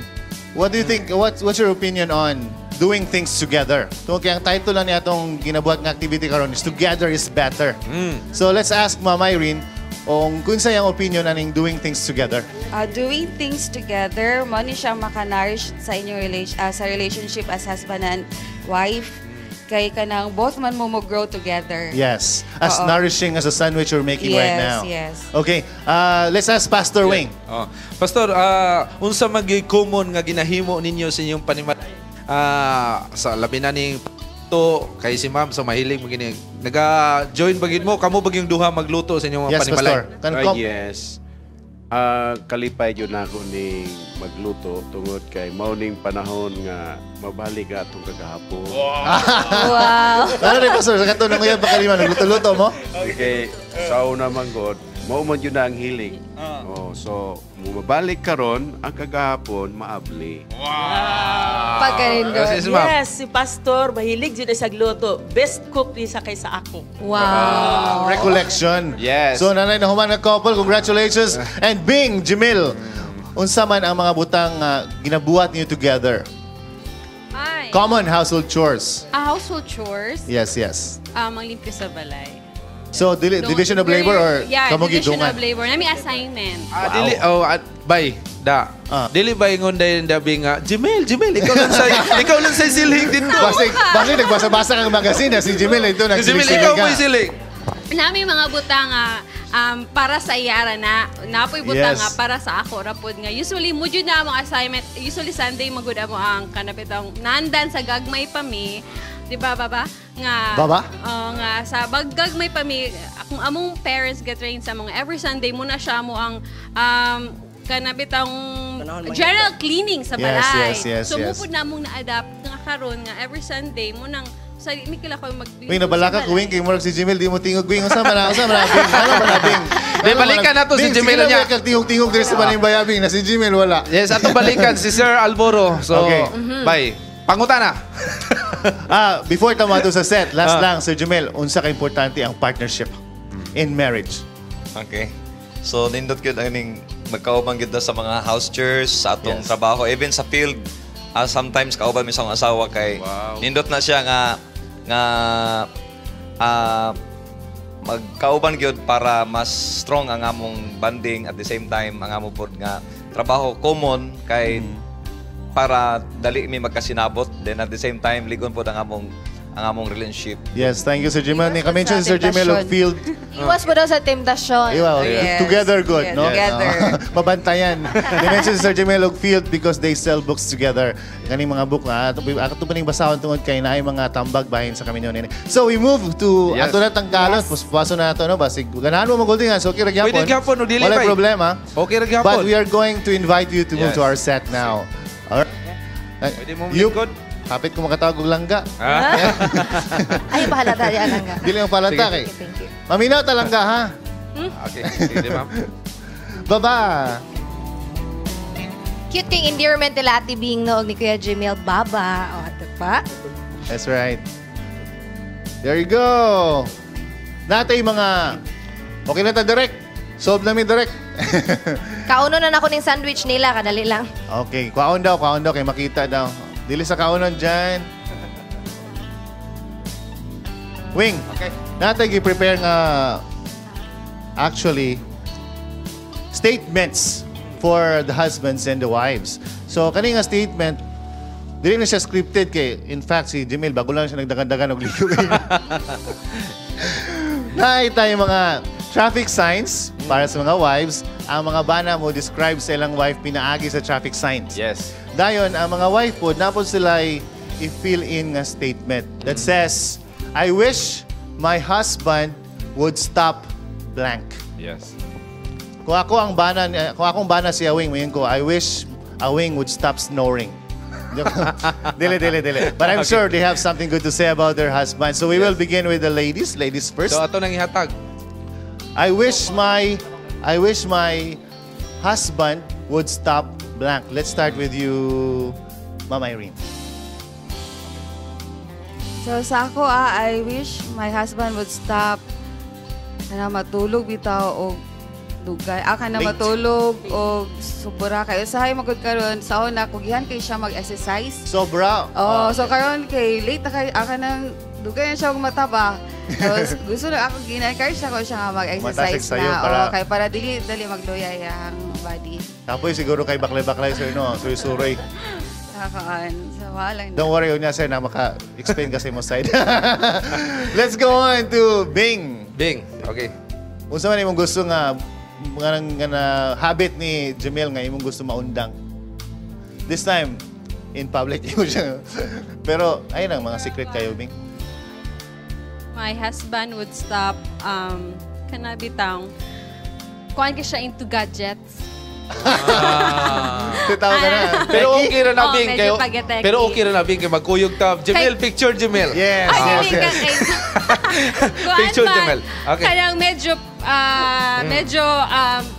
R: what do you think, what's your opinion on doing things together? Tungkol kay ang title lang niya atong ginabuhat nga activity karon is Together is Better. So let's ask Ma'am Irene kung unsa iyang opinion aning doing things together.
B: Doing things together, mo ni siya makanourish sa inyong relation, sa relationship as husband and wife. Kay kanang both man mo grow together.
R: Yes. As
B: Oo.
R: nourishing as a sandwich you're making right
B: Yes,
R: now.
B: yes.
R: Okay, let's ask Pastor Wing.
A: Oh. Pastor, unsa man gyud common nga ginahimo ninyo sa inyong panimalay? Sa labi na ning to kay si ma'am so mahilig mo gini. Naga-join ba gid mo? Kamo ba gyud duha magluto sa inyong mga panimalay?
E: Yes. Kalipay yun ako ni magluto tungod kay mauning panahon nga mabalik atong kagahapon.
R: Wow. Ano rin, Pastor? Sa katong ngayon pa kalima, nagluto-luto mo?
E: Okay, sa una man god, mao man yun na ang hiling. Oh, so mabalik karon ang kagahapon maabli.
A: Wow.
O: Pagkanindot.
A: Yes,
I: Yes, si Pastor, mahilig dyan sa gluto. Best cook ni sa kaysa ako.
O: Wow.
R: Recollection.
A: Yes.
R: So, nanay na human na couple, congratulations. And Bing, Jamil, unsa man ang mga butang ginabuhat niyo together?
C: Ay.
R: Common household chores.
C: Household chores.
R: Yes.
C: Manglimpyo sa balay.
R: So, division of labor or
C: Yeah,
R: kamo
C: division
R: gidungan?
C: of labor. Nami assignment.
A: Dili oh bay da. Dili bay ngon dayon dabi nga Jimel, Jimel, ikaw lang sa ikaw lang sa silhing dito.
R: Basi nagbasa-basa kang magazine, si Jimel ito
A: Jimel,
R: nagsilig-silig
A: ikaw
R: ka.
A: mo'y siling.
C: Nami mga butang nga para sa iyara na napoy butang nga para sa ako ra pod nga usually mo jud na among assignment, usually Sunday magud amo ang kanapitong nandan sa gagmay pa mi, di ba, baba nga?
R: Baba?
C: Oo, nga sa baggagmay pa mi akong among parents get trained sa mga every Sunday mo na siya mo ang kanabitang general cleaning sa balay. So mo pud namong na-adapt nga karon nga every Sunday mo nang sa mi kila ko mag
R: Wing, nabalaka ko, Wing, kay murag si Jimel, di mo tingog, Wing. Unsa man na, unsa man na, Bing? Ano man na, Bing?
A: Di, balikan na to si
R: Bing,
A: Jimel
R: sige
A: niya.
R: na, may tingog-tingog diri sa Maning Bayabing na si Jimel wala.
A: Yes, ato balikan si Sir Alboro. So,
R: Okay.
A: Bye. Panguta na.
R: Before tama to sa set, last lang, Sir Jimel, unsa ka importante ang partnership in marriage?
L: Okay. So nindot gyud aning magkauban gyud na sa mga house chairs sa atong trabaho, even sa field. Sometimes kauban mi sa akong asawa kay nindot na siya nga nga magkauban gyud para mas strong ang among bonding, at the same time ang amo pod nga trabaho common kay para dali mi magkasinabot, then at the same time ligon pod ang among relationship.
R: Yes, thank you, Sir Jimel. Ni kami si Sir Jimel og field.
P: Iwas mo daw sa temptasyon.
R: Iwa, together good, no?
P: Together.
R: Mabantayan. They mentioned si Sir Jimel og field because they sell books together. Kaning mga book na ato ato pa ning basahon tungod kay naay mga tambag bahin sa kami niyo. So we move to ato na tangkalon, paso na ato, no, basig ganahan mo mag-holding hands, okay ra gyapon.
A: Pwede gyapon, o dili
R: Walay
A: pa eh.
R: problema.
A: Okay ra gyapon.
R: But we are going to invite you to move to our set now. Alright.
A: Pwede mo
R: You, Kapit ko makatawag og langga.
P: Ay, bahala tayo, alangga.
R: Dili ang palata kay.
P: Thank you.
R: Maminaw talangga ha.
A: Okay, sige, ma'am.
R: Baba.
P: Cute kay endearment nila Ate Bing no, og ni Kuya Jimel. Baba. O, ito pa.
R: That's right. There you go. Natay mga. Okay na ta direct. Solve na mi direct.
P: Kauno na nako ning sandwich nila, kadali lang.
R: Okay, kwaon daw kay makita daw. Dili sa kaunon dyan. Wing.
A: Okay.
R: Natay gi-prepare nga actually statements for the husbands and the wives. So kani nga statement dili na siya scripted kay in fact si Jamil bago lang siya nagdagan-dagan og ligo. Naay tayo mga traffic signs para sa mga wives. Ang mga bana mo describe sa ilang wife pinaagi sa traffic signs. Dayon, ang mga wife po, napod sila i-fill in nga statement that says, "I wish my husband would stop blank." Kung ako ang bana, kung akong bana si Awing, mayon ko, "I wish Awing would stop snoring." Dili, dili, dili. But I'm sure they have something good to say about their husband. So we will begin with the ladies. Ladies first.
A: So ato nang ihatag.
R: I wish my husband would stop blank. Let's start with you, Ma'am Irene.
B: So sa ako, I wish my husband would stop kana matulog bitaw og dugay. Kana
R: Late.
B: matulog og sobra kayo. Usahay magud karon sa una kugihan kay siya mag-exercise.
R: Sobra.
B: Oh, so karon kay late na kay kanang dugay na siya og mata ba. So gusto na ako gina-encourage ako siya nga mag-exercise
R: Matasig sa'yo
B: na.
R: para-
B: Oh, kay para dili dali magluya ang body.
R: Tapos siguro kay baklay-baklay sir, no? Suroy-suroy.
B: Kakaan. So wala na.
R: Don't worry, unya sir, na maka-explain kasi mo side. Let's go on to Bing.
A: Bing, okay.
R: Unsa man imong gusto nga na habit ni Jamil nga imong gusto maundang? This time, in public imo siya. Pero ayun ang mga secret kayo, Bing.
C: My husband would stop kana bitang kuan ka siya into gadgets.
R: Titaw ka na.
A: Pero okay ra na
C: Oh,
A: Bing
C: medyo
A: kayo.
C: pageteki.
A: Pero okay ra na Bing kay magkuyog ta. Jamil, picture Jamil.
C: Ay, dili ka kay Kuan
A: Picture
C: man,
A: Jamil. Okay.
C: Kanang medyo medyo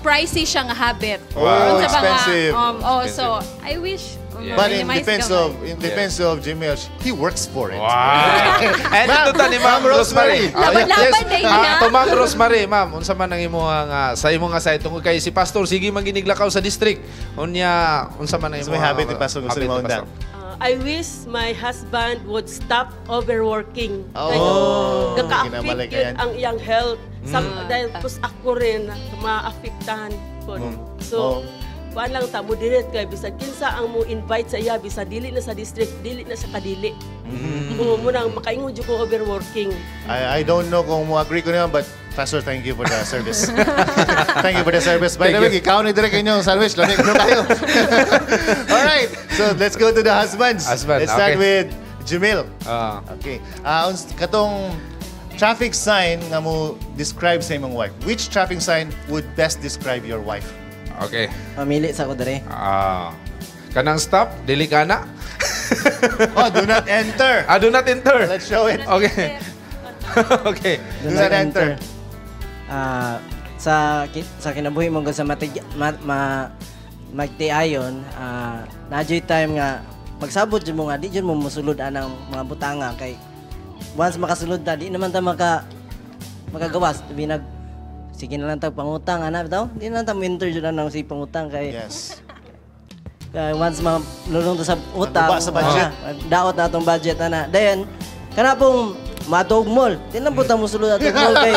C: pricey siya nga habit.
R: Oh,
C: Unsa ba nga,
R: expensive.
C: Oh, so I wish
R: But in
C: minimize
R: defense
C: gamay.
R: of in defense of Jamil, he works for it.
A: Wow. And ito ta ni Ma'am Rosemary.
C: Laban-laban na yun,
A: Ah, to Ma'am Rosemary, ma'am, unsa man ang imo nga sa imo nga side tungod kay si Pastor sige mangginiglakaw sa district. Unya unsa man ang imo
R: Unsa may habit ni Pastor gusto
A: habit
R: ni
A: ni
R: maundang?
A: Pastor?
I: I wish my husband would stop overworking.
R: Oh,
I: Naka-affect
R: ginamalay ka
I: yun
R: yan.
I: ang iyang health. Dahil pus ako rin, maapektahan po. So,
R: Oh.
I: Kuan lang ta, moderate kay bisag kinsa ang mo invite sa iya, bisag dili na sa district, dili na sa kadili. Mo mo nang makaingon jud ko overworking.
R: I don't know kung mo agree ko niyo, but Pastor, thank you for the service. Thank you for the service. By
A: Thank
R: the way,
A: you.
R: ikaw ni direk inyong sandwich. Lamig no kayo. All right. So let's go to the husbands.
A: Husband,
R: Let's start
A: okay.
R: with Jamil.
A: Ah.
R: Okay. Katong traffic sign nga mo describe sa imong wife. Which traffic sign would best describe your wife?
A: Okay.
F: Pamili sa ko dere.
A: Ah. Kanang stop, dili ka na.
R: Oh, do not enter.
A: Ah, do not enter.
R: Let's show it.
A: Okay.
R: Do not enter.
F: Ah, sa kinabuhi mo sa matig ma, ma magtiayon, naa juy time nga magsabot jud mo nga di jud mo mosulod anang mga butanga kay once makasulod ta, di naman ta makagawas binag, sige na lang tag pangutang ana bitaw, di na lang ta mo enter jud anang si pangutang kay kay once malulong ta sa utang,
R: Maguba sa budget.
F: Daot na atong budget ana. Then kana pong matog mall, di lang po ta mosulod atong mall kay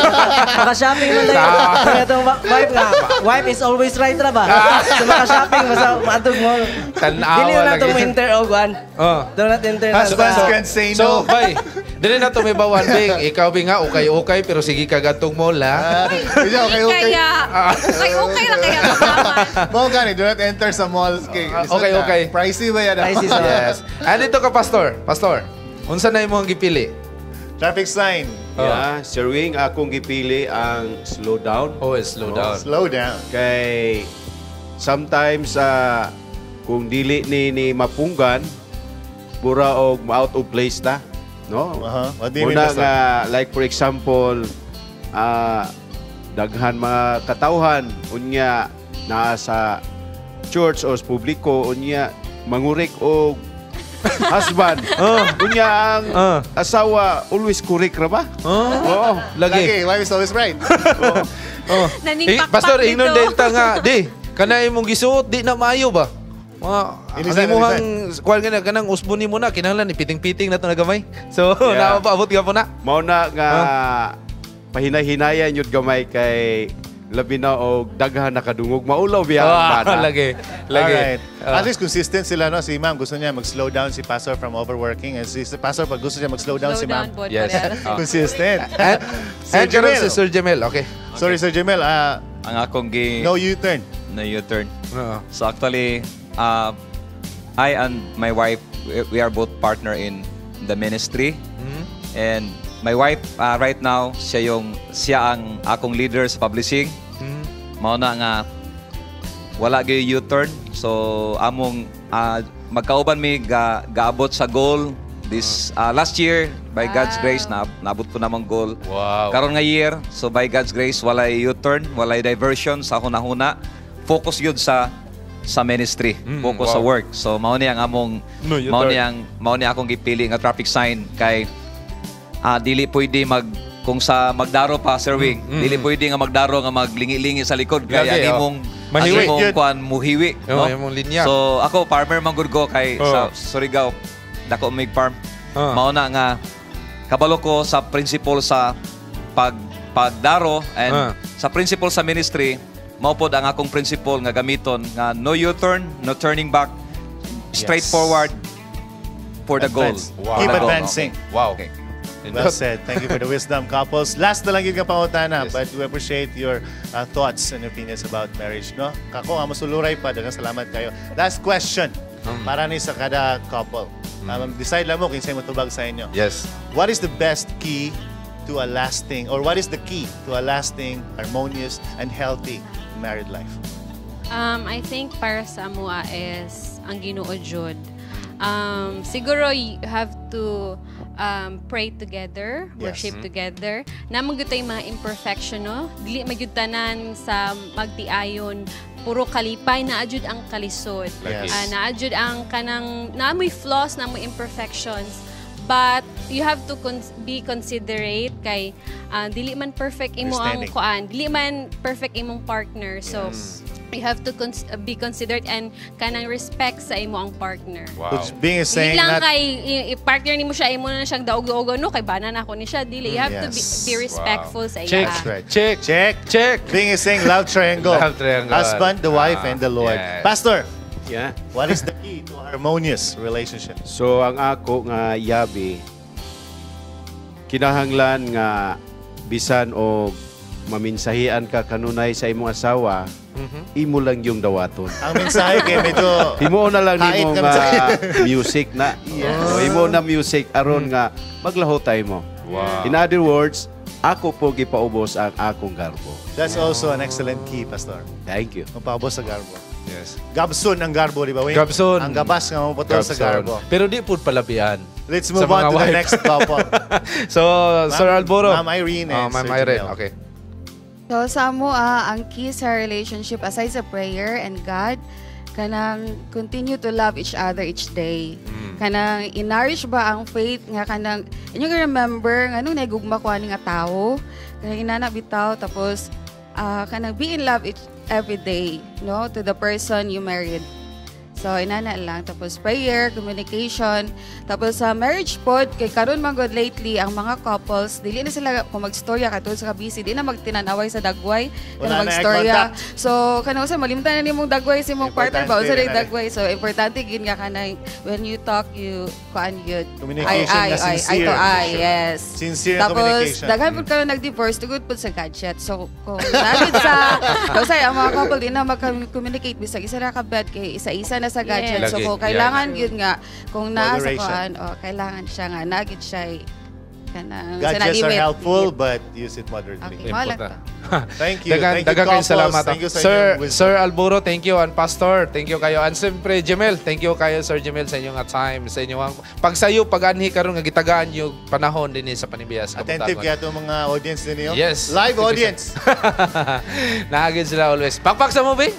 F: maka-shopping man tayo. Kaya atong wife nga, wife is always right ra ba, so maka-shopping basta maatog mall.
A: Tanawa
F: Dili na
A: lagi.
F: to mo enter og one.
A: Oh.
F: Do not enter na.
A: So, bay, dili na to may bawan, Bing. Ikaw, Bing, ha, ukay-ukay, pero sige ka gatong mall, ha?
R: Okay.
G: Kaya, okay-okay lang kaya.
R: Mo gani, do not enter sa malls kay.
A: Okay.
R: Pricey ba yan?
A: Yes. Andito ka, Pastor. Pastor, unsa na imong gipili?
R: Traffic sign.
E: Yeah, Sir Wing, akong gipili ang slow down.
A: Oh, slow down.
R: Slow down.
E: Kay sometimes kung dili ni mapunggan, mura og out of place ta, no?
R: What do you mean,
E: Muna
R: Pastor?
E: nga, like for example, daghan mga katawhan unya naa sa church o sa publiko, unya mangurik og husband. Unya ang asawa always kurik ra ba? Oo.
A: Lagi.
R: Lagi, wife is always right.
A: Oh.
G: Naningpakpak
A: Eh, Pastor,
G: dito.
A: ingnon din ta nga, di, kana imong gisuot, di na maayo ba? Mga, ang
R: Ilisan,
A: imuhang, kuwan ka na, kanang usbon nimo na, kinahanglan, ipiting-piting na to na gamay. So, yeah. Napaabot ka po na.
E: Mao na nga pahinay-hinayan yun gamay kay labi na og daghan nakadungog, maulaw biya ang bana.
A: Lagi. Lagi.
R: Alright. At least consistent sila, no? Si ma'am, gusto niya mag-slow down si pastor from overworking. And si pastor, pag gusto niya mag-slow down
G: Slow
R: si ma'am.
G: down po,
A: Yes.
G: parehas.
R: Consistent.
A: And karon si Sir Jamel, okay.
R: Sorry, Sir Jamel.
L: Ang akong gi
R: No U-turn.
L: No U-turn. So actually, I and my wife, we are both partner in the ministry. And my wife right now, siya ang akong leader sa publishing. Mao na nga wala gyud U-turn. So among magkauban mi gaabot sa goal this last year, by God's grace na naabot po namang goal.
A: Wow.
L: Karon nga year, so by God's grace walay U-turn, walay diversion sa hunahuna. Focus gyud sa ministry, focus sa work. So mao ni ang among
A: No U-turn.
L: Mao ni akong gipili nga traffic sign kay dili pwede mag kung sa magdaro pa, Sir Wing, dili pwede nga magdaro nga maglingi-lingi sa likod kay
A: Lagi,
L: ang
A: oh.
L: imong
A: Mahiwi.
L: ang imong kuan muhiwi,
A: Oh, imong linya.
L: So ako farmer man gud ko kay
A: Oh.
L: sa Surigao dako mig farm. Mao na nga kabalo ko sa principle sa pagdaro and sa principle sa ministry, mao pod ang akong principle nga gamiton nga no U-turn, no turning back, straightforward for the goal.
R: Advance.
L: For
R: Keep
L: the goal.
R: advancing.
L: Okay.
A: Wow.
L: Okay.
R: Well said. Thank you for the wisdom, couples. Last na lang yung pangutana, but we appreciate your thoughts and opinions about marriage, no? Kako, nga masuluray pa. Daghang salamat kayo. Last question. Para ni sa kada couple. Decide lang mo kung mo tubag sa inyo.
A: Yes.
R: What is the best key to a lasting, or what is the key to a lasting, harmonious, and healthy married life?
C: I think para sa amua is ang Ginoo jud. Siguro you have to pray together, worship together. Naa man gyud tay mga imperfection, no? Dili man gyud tanan sa magtiayon puro kalipay, naa jud ang kalisod.
R: Lagi.
C: Naa jud ang kanang naa moy flaws, naa moy imperfections. But you have to be considerate kay dili man perfect imo ang
R: Understanding.
C: kuan, dili man perfect imong partner. So You have to be considerate and kanang respect sa imo ang partner.
R: Wow. Which being is saying
C: Hindi lang
R: not
C: kay partner nimo siya, imo na siyang daog-daogon, no, kay bana na ako ni siya dili. You have to be respectful sa iya.
R: That's right.
A: Check.
R: Check.
A: Check.
R: Being is saying love triangle.
A: Love triangle.
R: Husband, the wife, and the Lord.
A: Yes.
R: Pastor.
E: Yeah.
R: What is the key to a harmonious relationship?
E: So ang ako nga yabi, kinahanglan nga bisan og maminsahian ka kanunay sa imong asawa, imo lang yung dawaton.
R: Ang mensahe kay medyo
E: Himo na lang
R: hait
E: nimo
R: nga
E: nga
R: mensahe.
E: music na.
R: Yes.
E: So, imo na music aron nga maglahotay mo.
A: Wow.
E: In other words, ako po gipaubos ang akong garbo.
R: That's also an excellent key, Pastor.
E: Thank you.
R: Mapaubos sa garbo.
A: Yes.
R: Gabson ang garbo, di ba? Wayne?
A: Gabson.
R: Ang gabas nga maputol sa
A: Gabson.
R: garbo.
A: Pero di pud palabian.
R: Let's move
A: Sa
R: on
A: mga
R: to the
A: wife.
R: next couple.
A: So, Sir Alboro.
R: Ma'am Irene and
A: Oh, Ma'am
R: Sir
A: Irene.
R: Jamil.
A: Okay.
B: So sa amo ang key sa relationship aside sa prayer and God, kanang continue to love each other each day. Kanang i-nourish ba ang faith nga kanang inyong remember nga nung nagugma ko ani nga tawo, kanang inana bitaw, tapos kanang be in love each every day, no, to the person you married. So inana lang, tapos prayer, communication, tapos sa marriage pod kay karon man gud lately ang mga couples dili na sila kung magstorya katulad sa kabisi, di na magtinanaway sa dagway,
R: Wala
B: kana
R: na eye
B: magstorya.
R: contact.
B: So kanang usa malimtan na nimong dagway sa imong partner ba, usa
R: Importante
B: rin
R: na.
B: dagway. So importante gid nga kanang when you talk you kuan yun.
R: Communication
B: ay,
R: na
B: ay, ay,
R: sincere.
B: eye to eye, yes.
R: Sincere
B: Tapos,
R: communication.
B: daghan pud karon nag-divorce tungod pud sa gadget. So kung nagid sa kasi ang mga couple di na mag-communicate bisag isa ra ka bed kay isa-isa na sa gadget.
A: Yes.
B: So kung
A: Lagi.
B: kailangan yun nga kung naa sa
R: Moderation.
B: kuan, oh, kailangan siya nga nagid siya kanang sa
R: Gadgets are
B: nalimit.
R: helpful, but use it moderately.
B: Okay, mao lang to.
R: Thank you.
A: Dagan,
R: Thank you,
A: dagan kayong
R: couples.
A: salamat.
R: Thank you sa
A: Sir,
R: inyong wisdom.
A: Sir Alburo, thank you. And Pastor, thank you kayo. And siyempre, Jemel, thank you kayo, Sir Jemel, sa inyong time, sa inyong pagsayo, pag-anhi karon nga gitagaan yung panahon din sa Panibiyas.
R: Attentive
A: Kabutagon.
R: kaya itong mga audience ninyo.
A: Yes.
R: Live audience.
A: Nahagin sila always. Pakpak sa movie.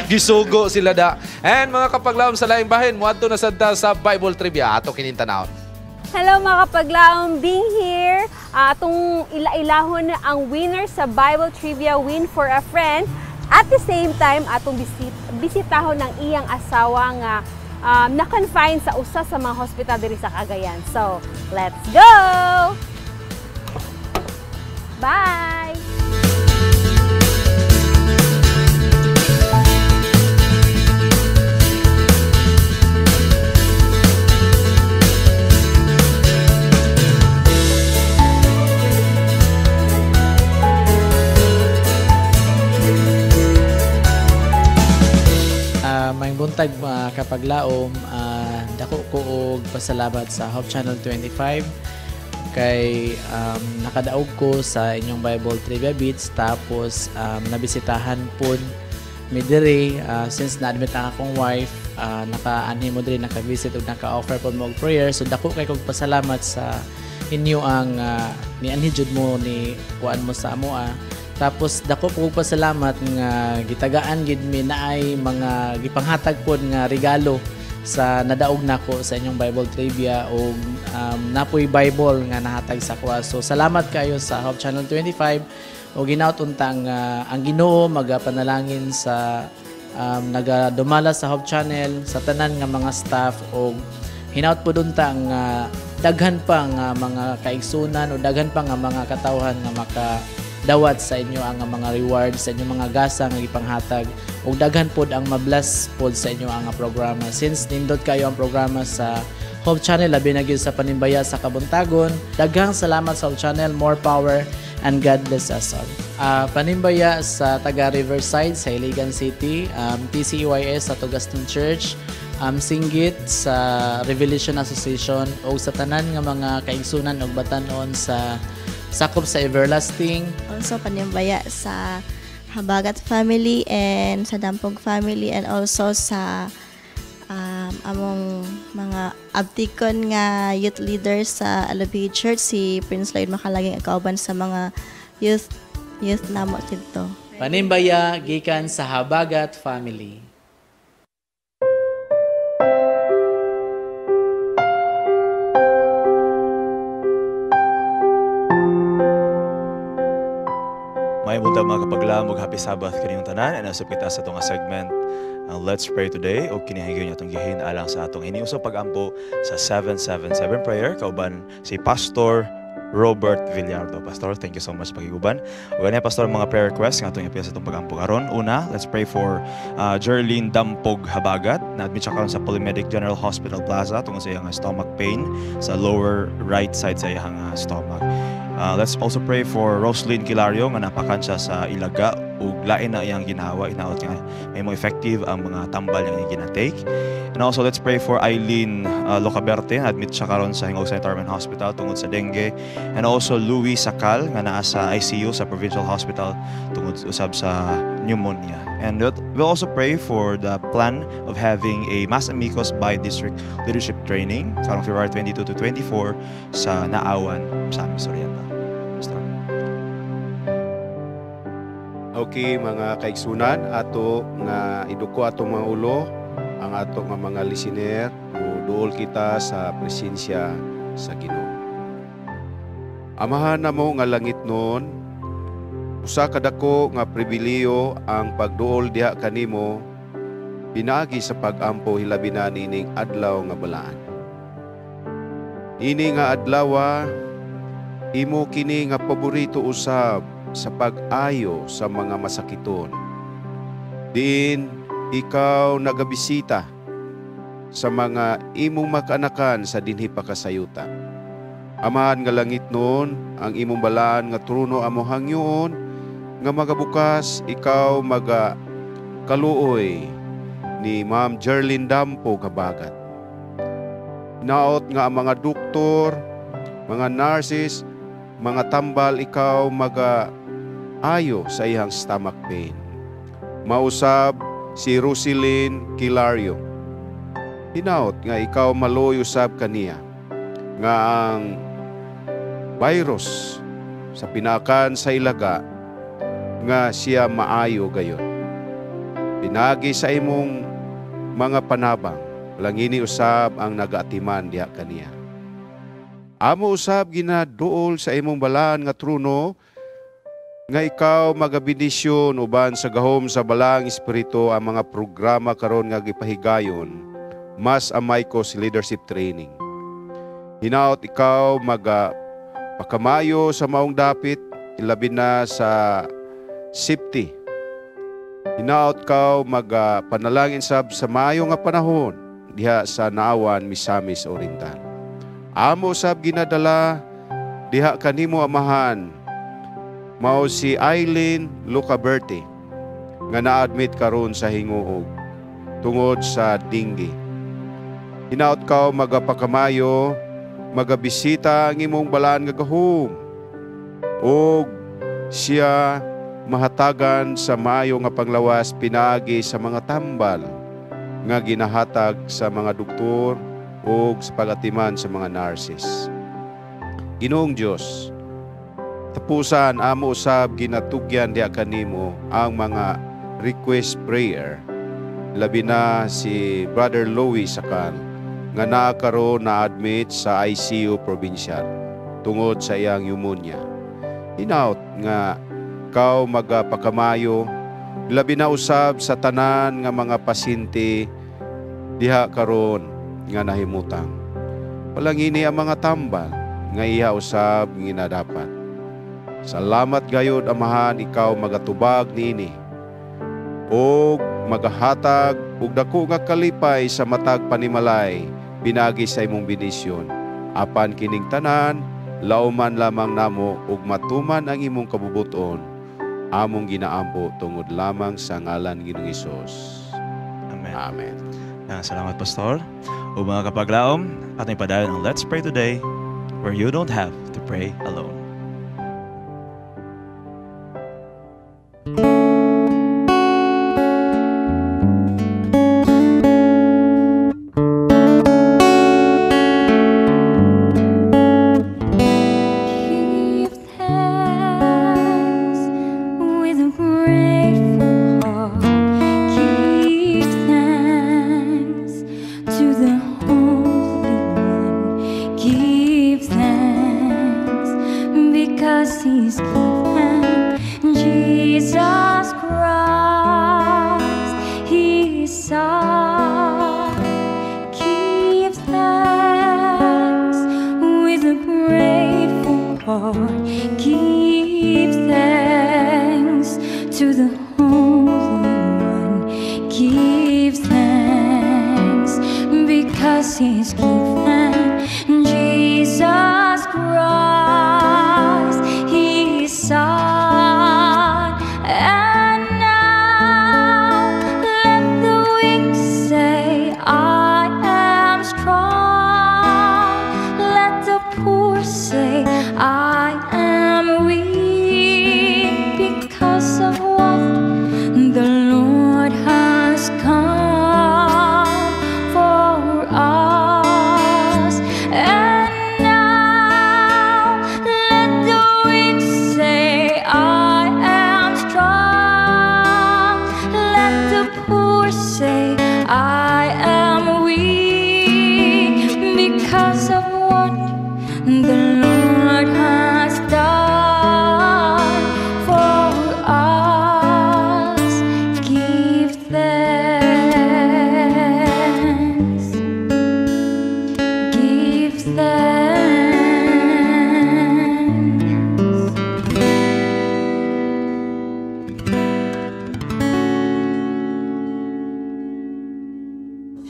A: Gisugo sila da. And mga kapaglaom sa laing bahin, muadto na sad ta sa Bible Trivia. Ato kinintanawon.
J: Hello mga kapaglaom, being here. Atong ila-ilahon ang winner sa Bible Trivia Win for a Friend. At the same time, atong bisitahon ang iyang asawa nga na-confine sa usa sa mga hospital diri sa Cagayan. So, let's go! Bye!
H: Maayong buntag mga kapaglaom, dako ko og pasalamat sa Hope Channel 25 kay nakadaog ko sa inyong Bible Trivia Beats, tapos nabisitahan pud mi diri, since na-admit ang akong wife, naka-anhi mo diri, naka-visit ug naka-offer pud mo og prayer. So dako kay kog pasalamat sa inyo ang nianhi jud mo ni kuan mo sa amoa. Tapos dako po kog pasalamat nga gitagaan gid mi naay mga gipanghatag pod nga regalo sa nadaog nako sa inyong Bible Trivia og napoy Bible nga nahatag sa kuha. So salamat kayo sa Hope Channel 25 og ginaot untang ang Ginoo magapanalangin sa nagadumala sa Hope Channel, sa tanan nga mga staff, og hinaut pod unta nga daghan pa nga mga kaigsunan o daghan pa nga mga katawhan nga maka dawat sa inyo ang mga rewards, sa inyong mga gasa nga gipanghatag, ug daghan pod ang mabless pod sa inyo ang programa. Since nindot kayo ang programa sa Hope Channel, labi na gyud sa Panimbaya sa Kabuntagon. Daghang salamat sa Hope Channel, more power and God bless us all. Panimbaya sa taga Riverside sa Iligan City, TCEYS sa Tugaston Church, Singgit sa Revelation Association, ug sa tanan nga mga kaigsunan ug batan-on sa sakop sa Everlasting.
S: Also panimbaya sa Habagat family and sa Dampog family, and also sa among mga abtikon nga youth leaders sa Alabi Church, si Prince Lloyd Makalaging akauban sa mga youth namo didto.
H: Panimbaya gikan sa Habagat family.
Q: May buntag, mga kapaglaom, ug happy Sabbath kaninyong tanan. And usab kita sa atong segment, Let's Pray Today, ug kini higayon atong gihin alang sa atong hiniusang pagampo sa 777 prayer kauban si Pastor Robert Villardo. Pastor, thank you so much pakiguban. Ug ani, Pastor, mga prayer requests nga atong ipila sa atong pagampo karon. Una, let's pray for Jerlyn Dampog Habagat. Na-admit siya karon sa Polymedic General Hospital Plaza tungod sa iyang stomach pain sa lower right side sa iyang stomach. Let's also pray for Roslyn Kilario nga napakan siya sa Ilaga ug lain na iyang ginawa, hinaot nga may mo effective ang mga tambal nga iyang gina-take. And also let's pray for Eileen Locaberte, admit siya karon sa Gingoog Sanitarium Hospital tungod sa dengue. And also Louis Sakal nga naa sa ICU sa Provincial Hospital tungod usab sa pneumonia. And we'll also pray for the plan of having a Mass Amigos by District Leadership Training karong February 22 to 24 sa Naawan, Misamis Oriental. Pastor.
E: Okay, mga kaigsunan, ato nga iduko atong mga ulo, ang ato nga mga listener, duol kita sa presensya sa Ginoo. Amahan namo nga langitnon, usa ka dako nga pribilehiyo ang pagduol diha kanimo pinaagi sa pag-ampo, hilabi na nining adlaw nga balaan. Ini nga adlawa, imo kini nga paborito usab sa pag-ayo sa mga masakiton. Diin ikaw nagabisita sa mga imong makaanakan sa dinhi pa kasayutan. Amahan nga langitnon, ang imong balaan nga trono amo hangyoon nga magabukas ikaw maga kaluoy ni Ma'am Jerlyn Dampo Kabagat. Naot nga ang mga doktor, mga nurses, mga tambal ikaw maga ayo sa iyang stomach pain. Mausab si Roselyn Kilario. Hinaot nga ikaw maluoy usab kaniya nga ang virus sa pinakan sa Ilaga nga siya maayo gayon. Pinagi sa imong mga panabang, langini usab ang nagaatiman diha kaniya. Amo usab ginaduol sa imong balaan nga trono nga ikaw magabendisyon uban sa gahom sa Balaang Espiritu ang mga programa karon nga gipahigayon Mas Amaykos Leadership Training. Hinaot ikaw maga pakamayo sa maong dapit, ilabi na sa safety. Hinaot kaw maga panalangin sab sa maayo nga panahon diha sa Naawan, Misamis Oriental. Amo sab ginadala diha kanimo, Amahan, mao si Eileen Lucaberte nga na-admit karon sa Gingoog tungod sa dengue. Hinaot kaw magapakamayo, magabisita ang imong balaan nga gahom og siya mahatagan sa maayo nga panglawas pinaagi sa mga tambal nga ginahatag sa mga doktor ug sa pagatiman sa mga nurses. Ginoong Dios, tapusan amo usab ginatugyan diha kanimo ang mga request prayer, labi na si Brother Louis Sakal nga naa karon na admit sa ICU Provincial tungod sa iyang pneumonia. Hinaot nga ikaw magapakamayo, labi na usab sa tanan nga mga pasyente diha karon nga nahimutang. Palangini ang mga tambal nga iya usab nginadapat. Salamat gayod, Amahan, ikaw magatubag niini og magahatag og dako nga kalipay sa matag panimalay pinagi sa imong bendisyon. Apan kining tanan lauman lamang namo ug matuman ang imong kabubuton, among ginaampo tungod lamang sa ngalan Ginoong Hesus.
Q: Amen.
E: Amen.
Q: Salamat, Pastor. O mga kapaglaom, atong ipadayon ang Let's Pray Today, where you don't have to pray alone.
J: Give thanks with a grateful heart. Give thanks to the Holy One. Give thanks. Lord. Give thanks to the Holy One. Give thanks because He's given Jesus Christ, His Son. And now let the weak say, I am strong. Let the poor say, I am weak because of what the Lord has come for us. And now let the weak say, I am strong. Let the poor say, I am weak because of what the Lord has done for us. Give thanks. Give thanks.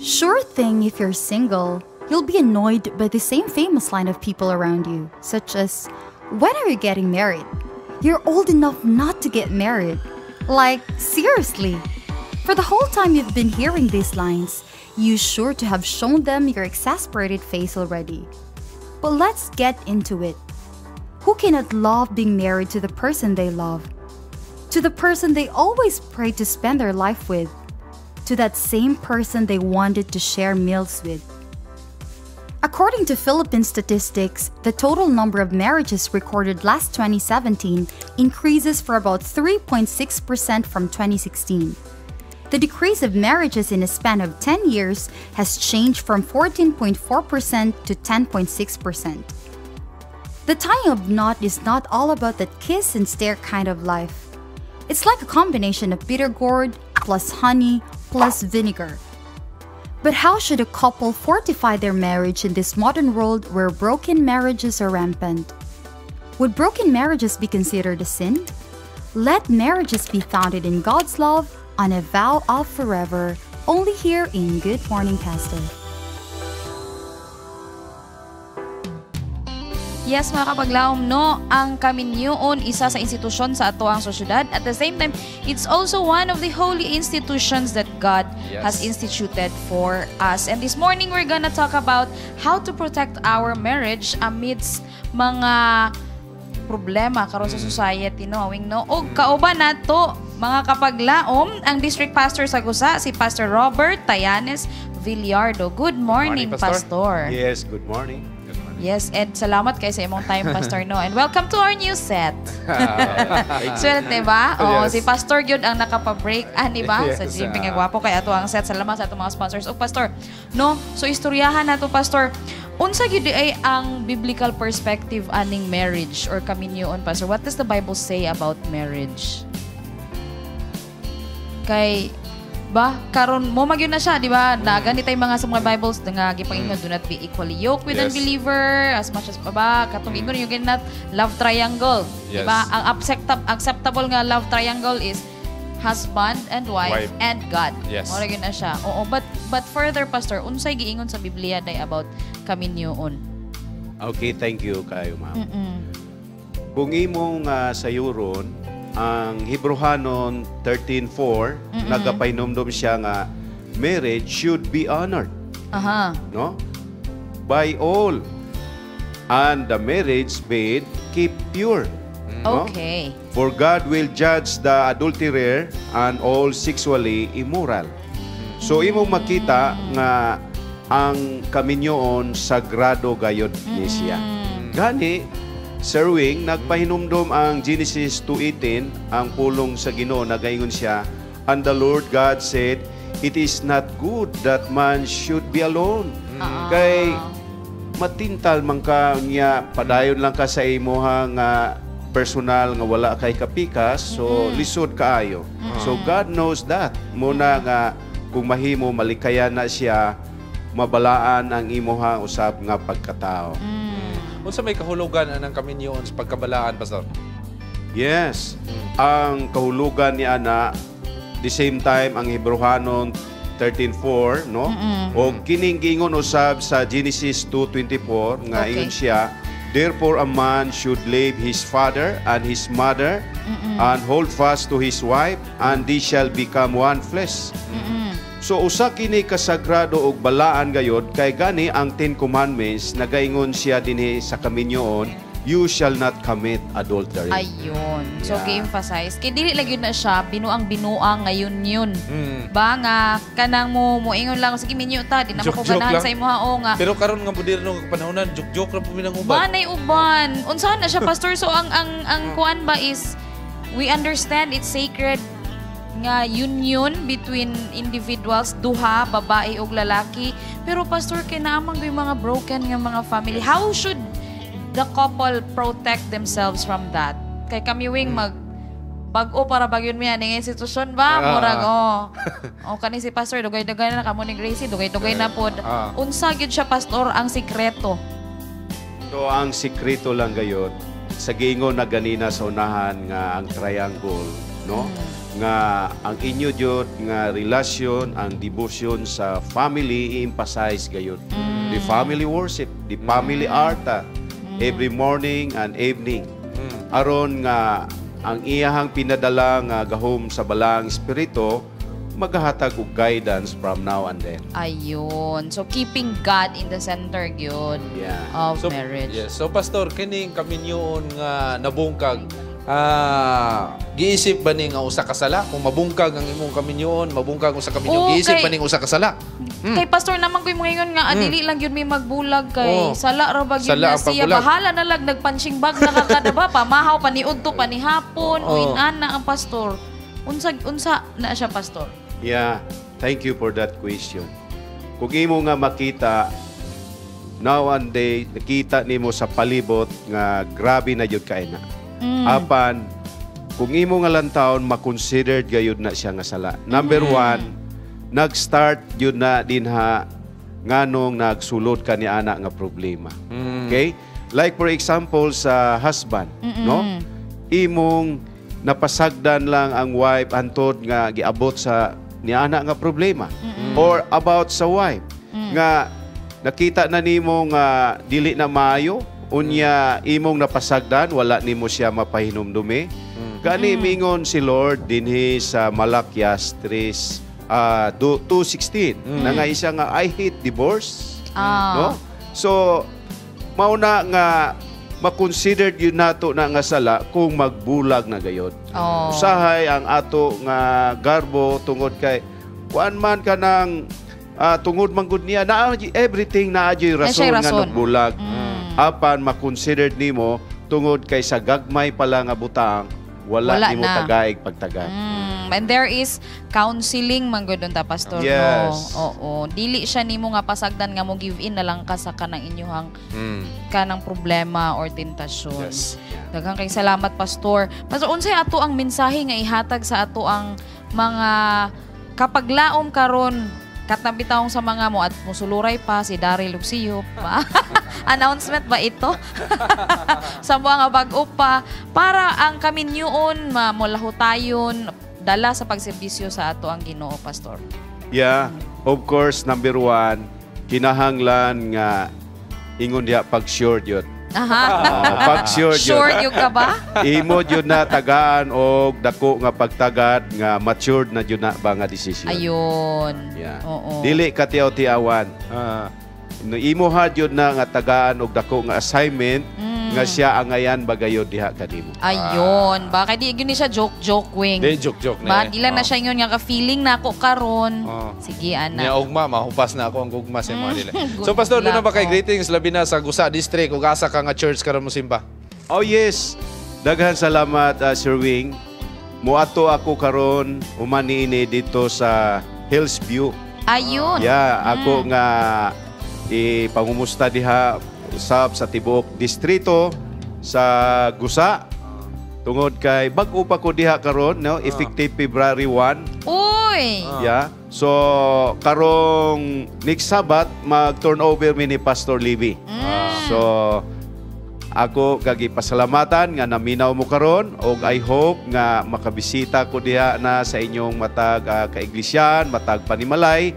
K: Sure thing, if you're single, you'll be annoyed by the same famous line of people around you, such as, "When are you getting married? You're old enough not to get married." Like, seriously. For the whole time you've been hearing these lines, you sure to have shown them your exasperated face already. But let's get into it. Who cannot love being married to the person they love? To the person they always pray to spend their life with? To that same person they wanted to share meals with? According to Philippine statistics, the total number of marriages recorded last 2017 increases for about 3.6% from 2016. The decrease of marriages in a span of 10 years has changed from 14.4% to 10.6%. The tying of knot is not all about that kiss and stare kind of life. It's like a combination of bitter gourd plus honey plus vinegar. But how should a couple fortify their marriage in this modern world where broken marriages are rampant? Would broken marriages be considered a sin? Let marriages be founded in God's love on a vow of forever, only here in Good Morning Pastor.
T: Yes, mga kapaglaom, no, ang Kaminyoon, isa sa institusyon sa ato ang sosyudad. At the same time, it's also one of the holy institutions that God has instituted for us. And this morning, we're gonna talk about how to protect our marriage amidst mga problema karon sa society, no, awing, no. Og kauban nato, mga kapaglaom, ang district pastor sa Gusa, si Pastor Robert Tayanes Villardo. Good morning, Pastor.
E: Yes, good morning.
T: Yes, and salamat kay sa imong time, Pastor, no. And welcome to our new set.
A: Thank you.
T: Swerte ba? Oo,
A: Yes.
T: si Pastor gyud ang nakapa-break ani ba sa
A: Yes,
T: GP nga gwapo kay ato ang set. Salamat sa atong mga sponsors. O Pastor, no, so istoryahan nato, Pastor. Unsa gyud ay ang biblical perspective aning marriage or kaminyoon, Pastor? What does the Bible say about marriage? Kay ba karon mo magyud na siya, di ba? Na ganit ay mga sa mga Bibles nga gipangingon, do not be equally yoked with unbeliever as much as ba katong ingon you cannot love triangle, di ba? Ang acceptable nga love triangle is husband and wife,
A: Wife.
T: and God. Mao gyud na siya. Oo, but further, Pastor, unsay giingon sa Biblia day about kaminyoon?
E: Okay, thank you kayo, ma'am. Kung imong sayuron, ang Hebrehanon 13:4, nagapainomdom siya nga marriage should be honored, no? By all. And the marriage bed keep pure. No? For God will judge the adulterer and all sexually immoral. So imong makita nga ang kaminyoon sagrado gayod ni siya. Gani, Sir Wing, nagpahinumdom ang Genesis 2:18, ang pulong sa Ginoo, nagaingon siya, "And the Lord God said, it is not good that man should be alone." Kay matintal man ka niya, padayon lang ka sa imuha nga personal nga wala kay kapikas, so lisod kaayo. So God knows that. Muna nga kung mahimo malikayan na siya, mabalaan ang imuha usab nga pagkatao.
A: Unsa may kahulugan anang kaminyoon sa pagkabalaan, Pastor?
E: Yes. Ang kahulugan ni ana, the same time ang Hebreohanon 13:4, no? O kining giingon usab sa Genesis 2:24 nga ingon siya, "Therefore a man should leave his father and his mother and hold fast to his wife, and they shall become one flesh." So usa kini kasagrado og balaan gayod, kay gani ang Ten Commandments nagaingon siya dinhi sa kaminyoon, "You shall not commit adultery."
T: Ayun. So, gi-emphasize. Kay dili lagi na siya, binuang-binuang ngayon yun. Ba nga, kanang mo, moingon lang, sige minyo ta, di na mo ko
A: Joke-joke
T: ganahan
A: lang.
T: Sa imuha o nga.
A: Pero karon nga moderno nga panahonan, joke-joke ra po mi nang uban.
T: Banay uban. Unsahan na siya, Pastor? So, ang kuan ba is, we understand it's sacred nga union between individuals, duha, babae ug lalaki. Pero Pastor, kay naa man yung mga broken nga mga family. How should the couple protect themselves from that? Kay kami wing mag bag-o para bagyon mi ani nga institusyon ba? Murag oh. Oh, kani si Pastor dugay-dugay na kamo ni Gracie, dugay-dugay na pod. Unsa gyud siya, Pastor, ang sikreto?
E: So ang sikreto lang gayod sa giingon na ganina sa unahan nga ang triangle, no? Nga ang inyo jud nga relasyon, ang devotion sa family i-emphasize gayod. The family worship, the family altar every morning and evening. Aron nga ang iyahang pinadala nga gahom sa Balaang Espiritu magahatag og guidance from now and then.
T: Ayun. So, keeping God in the center gyud of marriage.
A: Yes. So Pastor, kining kaminyoon nga nabungkag, giisip ba ni nga usa ka sala? Kung mabungkag ang imong kaminyoon, mabungkag usa ka minyo,
T: Oo,
A: giisip ba ning usa ka sala?
T: Kay Pastor naman ko yung mga ingon nga, dili lang yun may magbulag kay sala ra ba gyud
A: Sala
T: na
A: ang
T: siya.
A: pagbulag.
T: Bahala na lang nagpunching bag na kakada ba pamahaw paniudto panihapon o inana ang pastor. Unsa unsa na siya, Pastor?
E: Yeah, thank you for that question. Kung imo nga makita now and day, nakita nimo sa palibot nga grabe na jud kay na. Apan kung imo nga lantawon, makonsidered gayud na siya nga sala. Number one, nag-start jud na dinha nganong nagsulod ka ni ana nga problema. Okay? Like for example sa husband, no? Imong napasagdan lang ang wife antod nga giabot sa ni ana nga problema. Or about sa wife nga nakita na nimo nga dili na maayo, unya imong napasagdan, wala nimo siya mapahinumdumi. Gani mingon si Lord dinhi sa Malakias 3 2:16 na nga isa nga "I hate divorce." No? So mauna nga makonsidered yun nato na nga sala kung magbulag na gayod. Usahay ang ato nga garbo tungod kay kuan man ka ng tungod man gud niya na everything na adyo'y
T: Na
E: rason
T: siya'y
E: nga
T: rason.
E: nagbulag. Apan makonsidered nimo tungod kay sa gagmay pala nga butang wala,
T: Wala
E: nimo
T: na.
E: tagaig pagtagay.
T: And there is counseling man gud ta, Pastor,
E: Yes.
T: no. Oo, dili siya nimo nga pasagdan nga mo give in na lang ka sa kanang inyuhang kanang problema or tentasyon. Daghang kay salamat, Pastor. Pastor, unsay ato ang mensahe nga ihatag sa ato ang mga kapaglaom karon katong bitawng sa mga mo at musuluray pa si Daryl Luxio pa? Announcement ba ito? Sa mga bag-o pa para ang kaminyoon mamulahutayon dala sa pagserbisyo sa ato ang Ginoo, Pastor.
E: Yeah, of course, number one, kinahanglan nga ingon diha pag sure yun. Ah, pag sure yun.
T: Sure yun ka ba?
E: Imo jud na tagaan og dako nga pagtagad nga matured na jud na ba nga decision.
T: Ayun.
E: Yeah.
T: Oo.
E: Dili ka tiyaw-tiyawan. No, imo ha jud na nga tagaan og dako nga assignment nga siya angayan bagayod diha kanimo.
T: Ayun. Baka di yun ni siya joke-joke wing.
A: Di joke-joke na
T: Ba,
A: eh.
T: di lang na siya ingon nga ka-feeling na ako karon. Sige, ana.
A: Niya ugma mahupas na ako ang gugma sa mga nila.
T: Good
A: So Pastor, doon na ba
T: luck,
A: kay
T: oh.
A: greetings labi na sa Gusa District ug asa ka nga church karon mo simba?
E: Oh yes. Daghan salamat, Sir Wing. Muadto ako karon human niini dito sa Hillsview.
T: Ayun.
E: Yeah, ako nga ipangumusta diha usab sa tibuok distrito sa Gusa. Tungod kay bag-o pa ko diha karon, no? Effective February 1.
T: Uy!
E: Yeah. So karong next Sabat mag turnover mi ni Pastor Libby. So Ako gagipasalamatan nga naminaw mo karon og I hope nga makabisita ko diha na sa inyong matag kaiglisyan, matag panimalay.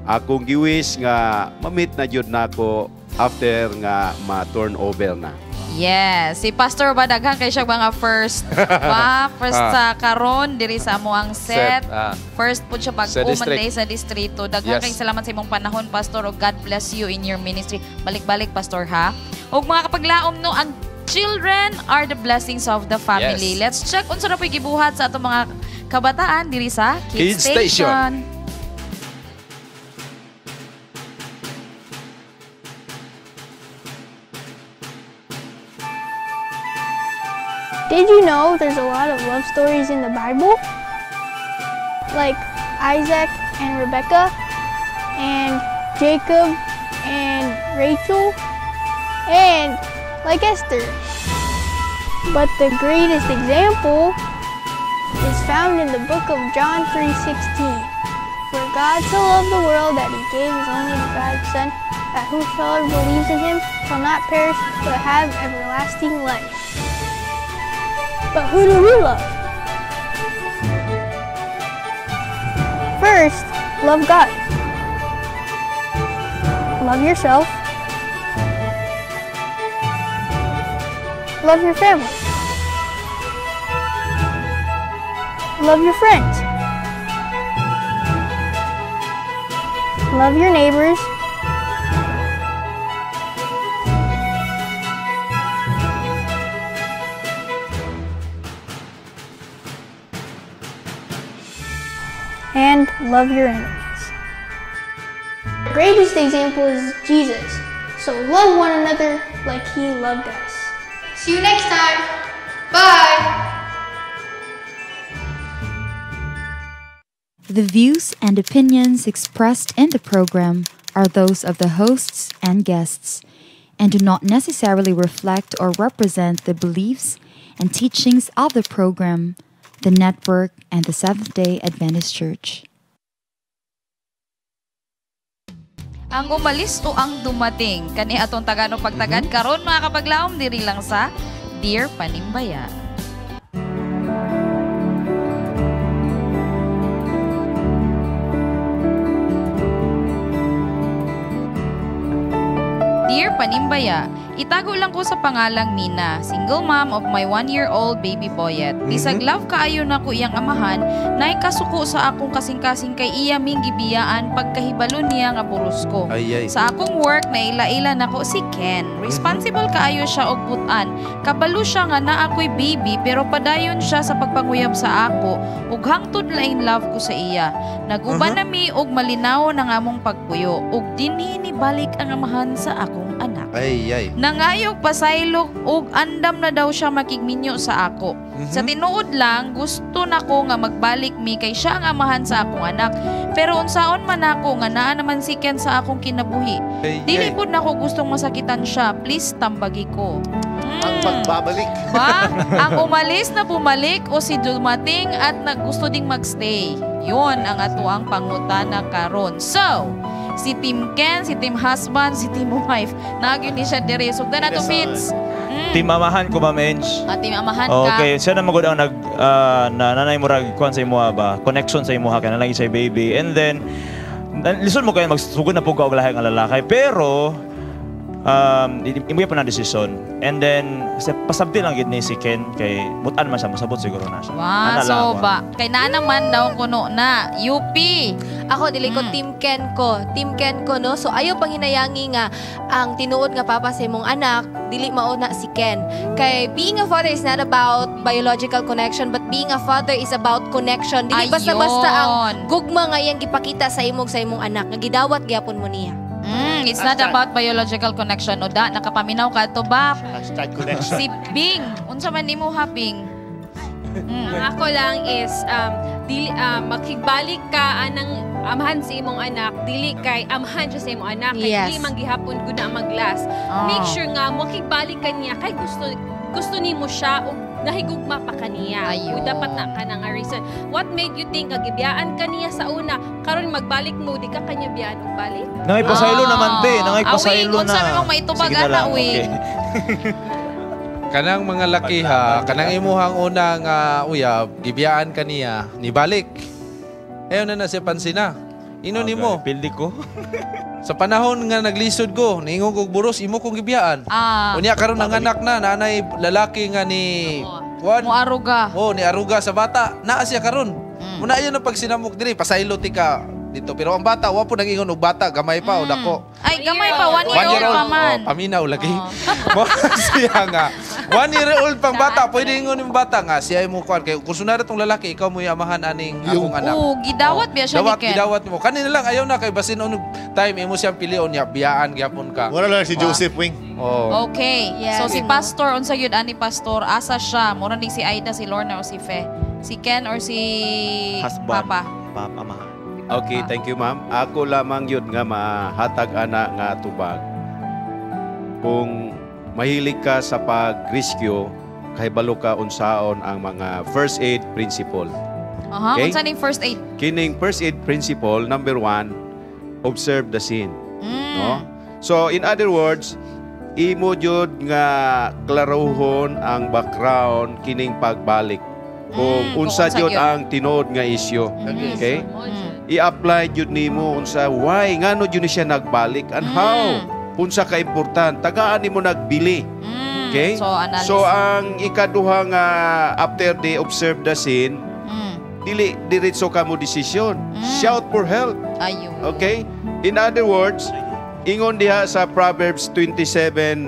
E: Akong giwis nga ma-meet na jud nako after nga ma-turn over na.
T: Yes, si Pastor ba daghan kay siya mga first pa, first sa karon diri sa amo ang set. First po siya
A: Sa
T: bag-o man
A: district.
T: day sa distrito. Daghan
A: Yes.
T: kay salamat sa imong panahon, Pastor, ug God bless you in your ministry. Balik-balik, Pastor, ha. Ug mga kapaglaom no, ang children are the blessings of the family.
A: Yes.
T: Let's check unsa ra po'y gibuhat sa atong mga kabataan diri sa Kids,
A: Kids Station.
M: Did you know there's a lot of love stories in the Bible? Like Isaac and Rebekah, and Jacob and Rachel, and like Esther. But the greatest example is found in the book of John 3:16. For God so loved the world that he gave his only begotten Son, that whosoever believes in him shall not perish but have everlasting life. But who do we love? First, love God. Love yourself. Love your family. Love your friends. Love your neighbors. And love your enemies. The greatest example is Jesus. So love one another like he loved us. See you next time. Bye.
K: The views and opinions expressed in the program are those of the hosts and guests and do not necessarily reflect or represent the beliefs and teachings of the program, the network, and the Seventh day Adventist Church.
T: Ang umalis o ang dumating? Kani atong tagano pagtagad karon mga kapaglaom diri lang sa Dear Panimbaya. Dear Panimbaya, itago lang ko sa pangalang Mina, single mom of my 1-year-old baby boyet. Bisag love kaayo nako iyang amahan, naay kasuko sa akong kasing-kasing kay iya ming gibiyaan pagkahibalo niya nga buros ko.
A: Ay, ay.
T: Sa akong work naila-ila nako si Ken. Responsible kaayo siya og butan. Kabalo siya nga naa ako'y baby pero padayon siya sa pagpanguyab sa ako ug hangtod lain love ko sa iya. Naguban nami og malinaw ng among pagpuyo ug dinhi ni balik ang amahan sa akong anak.
A: Ay, ay.
T: Nangayog pasaylok og andam na daw siya makigminyo sa ako. Sa tinuod lang, gusto nako nga magbalik mi kay siya ang amahan sa akong anak. Pero unsaon man ako nga naa naman si Ken sa akong kinabuhi.
A: Ay,
T: Dili
A: ay.
T: pud nako gustong masakitan siya. Please tambagi ko.
R: Ang pagbabalik.
T: Ba? Ang umalis na bumalik o si dumating at naggusto ding magstay. Yun ang atuang pangutana karon. So, si Team Ken, si Team Husband, si Team Wife. Nagyun ni siya dire. Sugdan na to, Fitz.
Q: Team amahan ko, Ma'am Ange.
T: Team amahan ka.
Q: Okay, siya na magud ang nag na nanay murag kuan sa imuha ba, connection sa imuha kay nalagi siya baby. And then lisod mo kayo magsugod na pug ka og lahi nga lalaki, pero imo pa na desisyon. And then sa pasabti lang gid ni si Ken kay mutan man siya, mosabot siguro na siya.
T: Wow,
Q: Ana lang
T: so
Q: ako.
T: ba? Kay naa naman daw kuno na UP.
P: Ako dili ko Team Ken ko. Team Ken ko no. So ayaw panghinayangi nga ang tinuod nga papa sa imong anak dili mao na si Ken. Kay being a father is not about biological connection but being a father is about connection. Dili basta-basta ang gugma nga iyang gipakita sa imong anak nga gidawat gyapon mo niya.
T: It's not about biological connection. O da, nakapaminaw ka to ba?
R: Hashtag connection.
T: Si Bing. Unsa man nimo ha, Bing?
C: Ang ako lang is dili makigbalik ka anang amahan sa imong anak, dili kay amahan siya sa imong anak, kay
P: Yes.
C: dili man gihapon gud na maglas.
T: Ah.
C: Make sure nga makigbalik ka niya kay gusto gusto nimo siya ug nahigugma pa kaniya.
T: Ayun.
C: Ug dapat na ka na nga reason. What made you think nga gibiyaan kaniya sa una, karon magbalik mo di ka kanya biyaan og balik?
Q: Nangay pasaylo naman te, nangay
T: Ah,
Q: pasaylo
T: Wing,
Q: na.
T: unsa may mong maitubag
Q: Sige na
T: ana,
Q: lang,
T: Wing?
Q: okay.
A: Kanang mga laki ha, kanang imuhang unang uyab, gibiyaan kaniya, nibalik. Ayaw na na siya pansina. Ino nimo.
Q: Pildi ko.
A: Sa panahon nga naglisod ko, niingon kog buros, imo kong gibiyaan. Unya karon nanganak na, nanay lalaki nga ni Juan.
T: Mo aruga.
A: Oh, ni aruga sa bata. Naa siya karon. Muna ayon ang pagsinamok diri, pasaylo ti ka dito. Pero ang bata, wa po nag-ingon og bata, gamay pa o dako.
T: Ay, gamay pa. 1 year old pa man.
A: Oh, paminaw lagi. Mo siya nga. 1 year old pang bata, pwede ingon yung bata nga siya mo kuan kay kung sunod tong lalaki, ikaw mo amahan aning akong anak.
T: Oo, gidawat biya siya ni
A: Dawat,
T: Ken.
A: gidawat mo. Kanina lang ayaw na kay basin onog time imo siyang pilion niya, biyaan gyapon ka.
R: Wala lang si Joseph Wing.
A: Oh.
T: Okay.
P: Yes.
T: So si Pastor, unsa gyud ani Pastor, asa siya? Mura ni si Aida, si Lorna o si Fe? Si Ken or si
Q: Husband.
T: Papa?
Q: Papa, ama.
E: Okay, thank you, ma'am. Ako lamang yun nga mahatag ana nga tubag. Kung mahilig ka sa pag-rescue, kahibalo ka unsaon ang mga first aid principle.
T: Aha,
E: Okay.
T: unsa ning first aid?
E: Kining first aid principle, number one, observe the scene. No? So, in other words, imo jud nga klarohon ang background kining pagbalik. Kung
T: Kung
E: unsa
T: unsa
E: jud
T: gyud.
E: ang tinuod nga issue. Okay? I-apply jud nimo unsa why ngano jud ni siya nagbalik and how, unsa ka important tagaan nimo nagbili. Okay?
T: So, analysis.
E: So ang ikaduha nga after they observe the scene, dili diretso ka mo desisyon. Shout for help.
T: Ayun.
E: Okay? In other words, ingon diha sa Proverbs 27:5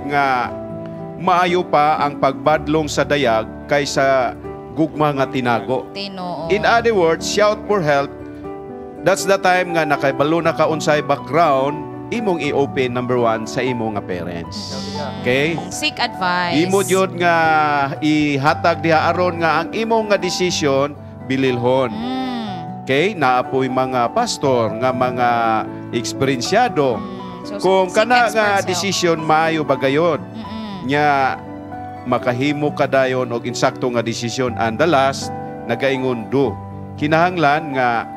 E: nga maayo pa ang pagbadlong sa dayag kaysa gugma nga tinago.
T: Tinoo.
E: In other words, shout for help. That's the time nga nakabalo na ka unsay background, imong i-open number one sa imong nga parents. Okay?
T: Seek advice.
E: Imo jud nga ihatag diha aron nga ang imong nga decision bililhon. Okay? Naa po'y mga pastor nga mga eksperyensyado.
T: So,
E: Kung
T: seek
E: kana nga
T: experts help.
E: decision maayo ba gayon? Nya makahimo ka dayon og insakto nga desisyon, and the last nagaingon do. Kinahanglan nga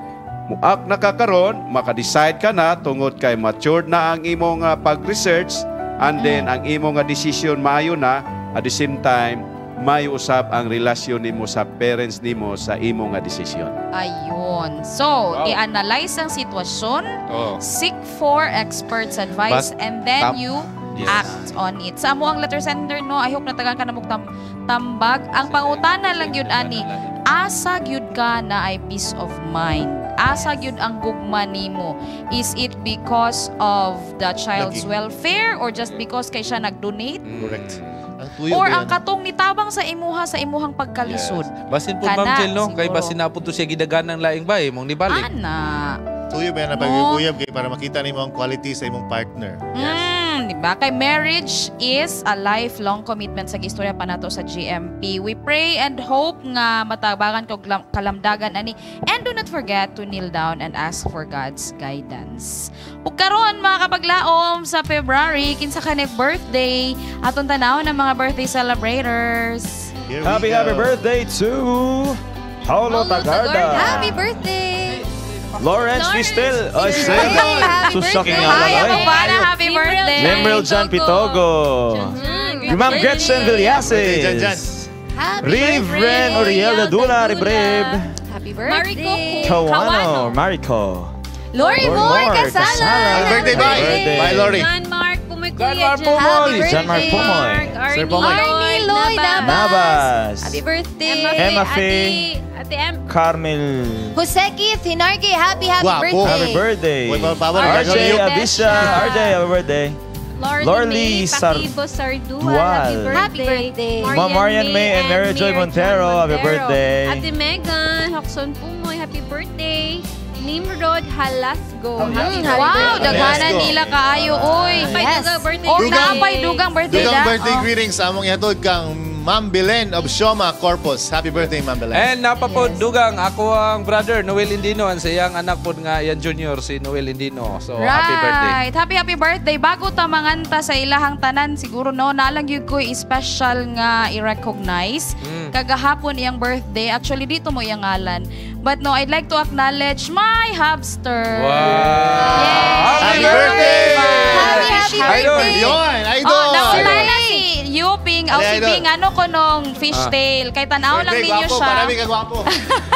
E: muak na ka karon, maka-decide ka na tungod kay matured na ang imong pag-research, and then ang imong nga decision maayo na, at the same time maayo usab ang relasyon nimo sa parents nimo sa imong nga desisyon.
T: Ayun. So, i-analyze ang sitwasyon, seek for experts' advice, and then you act on it. Sa amo ang letter sender, no, I hope natagan ka na mong tambag. Ang pangutana lang yun, ani, asa gyud ka na ay peace of mind? Asa gyud ang gugma nimo? Is it because of the child's
R: Lagi.
T: welfare or just because kay siya nag-donate?
R: Correct. Ang tuyo
T: Or
R: ba
T: ang
R: yan?
T: katong nitabang sa imuhang pagkalisod?
A: Basin po
T: Kana,
A: Ma'am Jill, no? Kay
T: siguro.
A: basin na po to siya gidagan ng laing bay, mong nibalik.
T: Ana.
R: Tuyo ba yan na pag-uyab kay para makita nimo ang quality sa imong partner.
T: Di ba? Kay marriage is a lifelong commitment sa istorya pa nato sa GMP. We pray and hope nga matabangan kog kalamdagan ani, and do not forget to kneel down and ask for God's guidance. Ug karon, mga kapaglaom, sa February, kinsa ka ni birthday? Aton tanawon ang mga birthday celebrators.
Q: Happy, happy birthday to Paolo Tagarda.
P: Happy birthday!
Q: Lawrence Fistel. Ay, sir.
P: Happy
Q: So shocking
P: birthday.
Q: nga lang.
T: Hi,
Q: Ay.
T: ako para happy birthday.
Q: Memril John Pitogo. Ma'am Gretchen Villases.
R: Jan, Jan.
P: Happy
Q: Reverend Oriel Dadula, Rebreb.
P: Happy birthday!
Q: Kawano, Mariko.
P: Lori Moore Kasalan!
R: Happy birthday, bye!
Q: Birthday.
R: Bye, Lori.
C: John Mark Pumoy, Kuya
A: Mark
C: John.
A: Pumoy.
Q: John Mark Pumoy.
C: Arnie
R: Sir Pumoy.
P: Arnie Lloyd Nabas.
Q: Nabas.
P: Happy birthday!
C: Emma Faye.
Q: Emma Faye.
C: Ate, Ate Em.
Q: Carmel.
P: Jose Keith Hinarge, happy, happy
R: Guwapo.
P: birthday!
Q: Happy birthday.
R: Uy, pabor,
Q: RJ
R: gagawin
Q: Abisha. RJ, happy birthday.
C: Lordy
Q: Lorly
C: May
Q: Sar-
C: Pakibo Sardua,
Q: Dual.
C: happy birthday.
P: Happy birthday.
Q: Ma'am Marian May and Mary Joy Montero, happy birthday.
C: Ate Megan Hoxon Pumoy, happy birthday. Nimrod Halasgo, happy birthday.
T: Wow, daghanan nila kaayo oy.
C: Napay
P: Yes.
C: dugang birthday.
T: Or
R: Dugang-
T: napay dugang birthday
R: Dugang
T: da.
R: birthday
T: Oh.
R: greetings sa among ihatod kang Ma'am Belen of Shoma Corpus. Happy birthday, Ma'am Belen.
A: And napapod dugang ako ang brother Noel Indino, ang siyang anak pod nga yan junior si Noel Indino. So happy birthday.
T: Right. Happy, happy birthday. Bago ta manganta sa ilahang tanan, siguro no, nalang yun ko special nga i-recognize. Kagahapon iyang birthday. Actually, dito mo iyang ngalan. But no, I'd like to acknowledge my hubster.
A: Wow.
R: Happy birthday!
P: Happy, happy
A: Idol.
P: birthday!
R: Yun, idol!
T: Oh, nauna na si Yuping si
R: Idol.
T: Bing, ano ko nung fishtail. Kay tanaw lang
R: Birthday,
T: ninyo
R: gwapo,
T: siya.
R: Marami ka gwapo.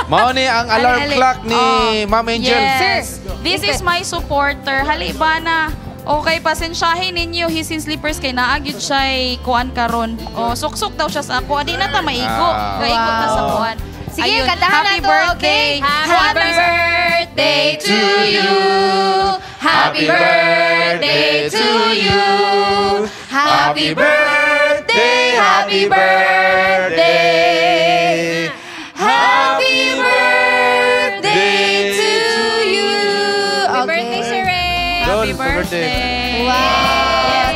A: Mao ni ang alarm
T: Ali, ali.
A: clock ni Ma'am Angel.
T: Yes. This is my supporter. Hali ba na? Okay, pasensyahin ninyo. He's in slippers kay naagyud siya kuan karon. Oh, suksok daw siya sa ako. Adi na ta maigo.
A: Ah.
T: Gaigo ta sa kuan.
P: Sige,
T: Ayun.
P: kantahan
T: Happy
P: na to,
T: birthday.
P: okay? Happy birthday to you. Happy birthday to you. Happy birthday, happy birthday. Happy birthday to you.
D: Happy birthday, Sir Ray.
T: Happy
A: Dol,
T: birthday.
P: Wow.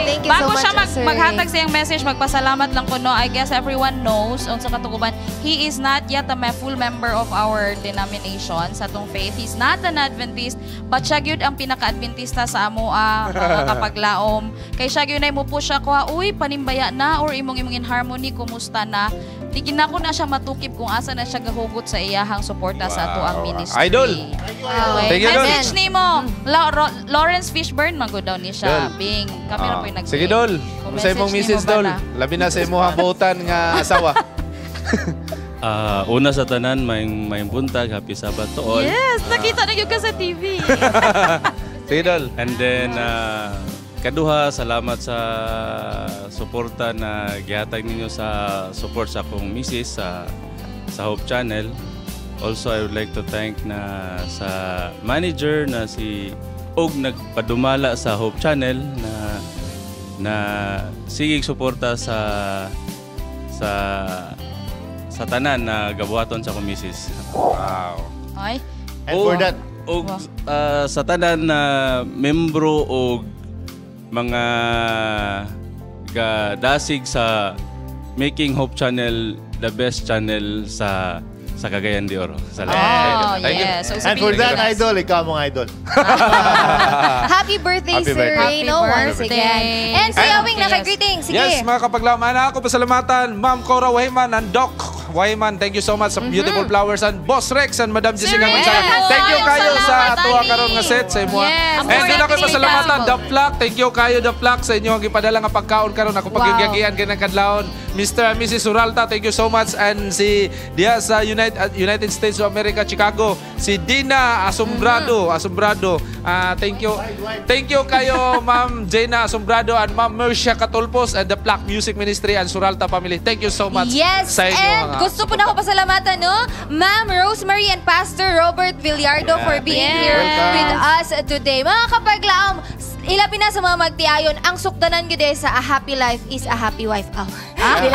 P: Thank you
T: Bago
P: so much,
T: siya
P: Sir Ray.
T: maghatag sa iyang message, magpasalamat lang ko, no? I guess everyone knows unsa katuguban. He is not yet a full member of our denomination sa atong faith. He's not an Adventist, but siya gyud ang pinaka-Adventista sa amo mga kapaglaom. Kay siya gyud ay mo push ako, ha, uy, panimbaya na or imong imong in harmony, kumusta na? Di ginako na siya matukib kung asa na siya gahugot sa iyahang suporta sa ato ang ministry.
A: Idol.
T: Okay.
A: Thank you, Dol.
T: Message nimo. Lawrence Fishburne magud daw ni siya.
A: Dol.
T: Bing, kami ra
A: Ah.
T: po yung nag
A: Sige, Dol.
T: Kung
A: Sa imong
T: message
A: misis,
T: nimo ba
A: Dol.
T: na?
A: Labi na sa imong buotan nga asawa.
N: Una sa tanan, may buntag, happy Sabbath to all.
T: Yes, nakita na yun ka sa TV.
A: Sige, Dol.
N: And then, kaduha, salamat sa suporta na gihatag ninyo sa support sa akong misis sa Hope Channel. Also, I would like to thank na sa manager na si og nagpadumala sa Hope Channel na na sigig suporta sa tanan na gabuhaton sa akong misis.
A: Wow.
T: Ay.
R: And for that,
N: og sa tanan na membro og mga gadasig sa making Hope Channel the best channel sa Cagayan de Oro. Salamat.
T: Oh,
A: Thank you.
T: yes. So,
R: And for that,
T: Pilipinas.
R: idol, ikaw mong idol.
P: Happy birthday,
A: Happy
P: Sir
A: birthday.
P: Reyno,
T: Happy
P: once
T: birthday.
P: again. And si
A: And-
P: Awing, naka-greeting. Sige.
A: Yes, mga kapaglaman, ako pasalamatan, Ma'am Cora Wayman and Doc Wayman. Thank you so much sa beautiful flowers and Boss Rex and Madam Jessica
T: Rex!
A: Gonzaga. Thank you kayo sa
T: Salamat,
A: tuwa
T: Ani.
A: karon nga set sa imo.
T: Yes.
A: And doon ako
T: More
A: pasalamatan
T: possible.
A: The Flock. Thank you kayo The Flock sa inyong gipadala nga pagkaon karon ako paggigian kanang kadlawon. Mr. and Mrs. Suralta, thank you so much and si diya sa United States of America, Chicago, si Dina Asombrado, Asombrado. Ah, thank you. Thank you kayo Ma'am Jena Asombrado and Ma'am Mercia Katulpos and the Flock Music Ministry and Suralta family. Thank you so much
P: Yes,
A: sa inyo
P: and
A: mga
P: gusto po na ako pasalamatan, no? Ma'am Rosemary and Pastor Robert Villardo
A: Yeah,
P: for being
A: thank you.
P: here
A: Welcome.
P: with us today. Mga kapaglaom, ilabi na sa mga magtiayon, ang sukdanan gyud eh sa a happy life is a happy wife. Oh. Ang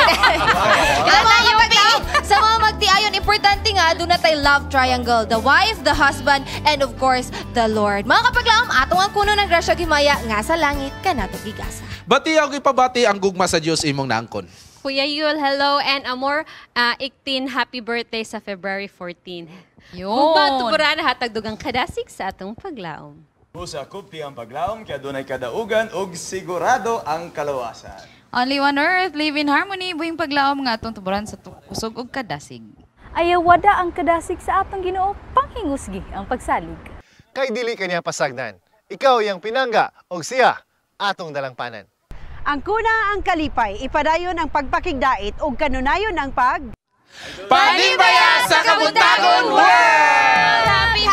P: mga kapaglaom, sa mga magtiayon, importante nga, doon na tayo love triangle. The wife, the husband, and of course, the Lord. Mga kapaglaom, atong ang kuno ng grasya himaya nga sa langit kanato gigasa.
A: Bati ako ipabati ang gugma sa Dios imong naangkon.
C: Kuya Yul, hello, and amor, iktin, happy birthday sa February 14.
T: Yun.
C: Hugma tuburan, hatag dugang kadasig sa atong paglaom.
Q: Sa kupti ang paglaom, kaya dunay kadaugan ug sigurado ang kalawasan.
T: Only one earth, live in harmony, buhing paglaom nga atong tuburan sa kusog ug kadasig.
J: Ayawada ang kadasig sa atong Ginoo, panghingusgi ang pagsalig.
R: Kay dili kaniya pasagdan. Ikaw iyang pinangga og siya atong dalangpanan.
U: Ang kuna ang kalipay, ipadayon ang pagpakigdait ug kanunayon ang pag
A: Panimbaya sa kabuntagon world!
T: Happy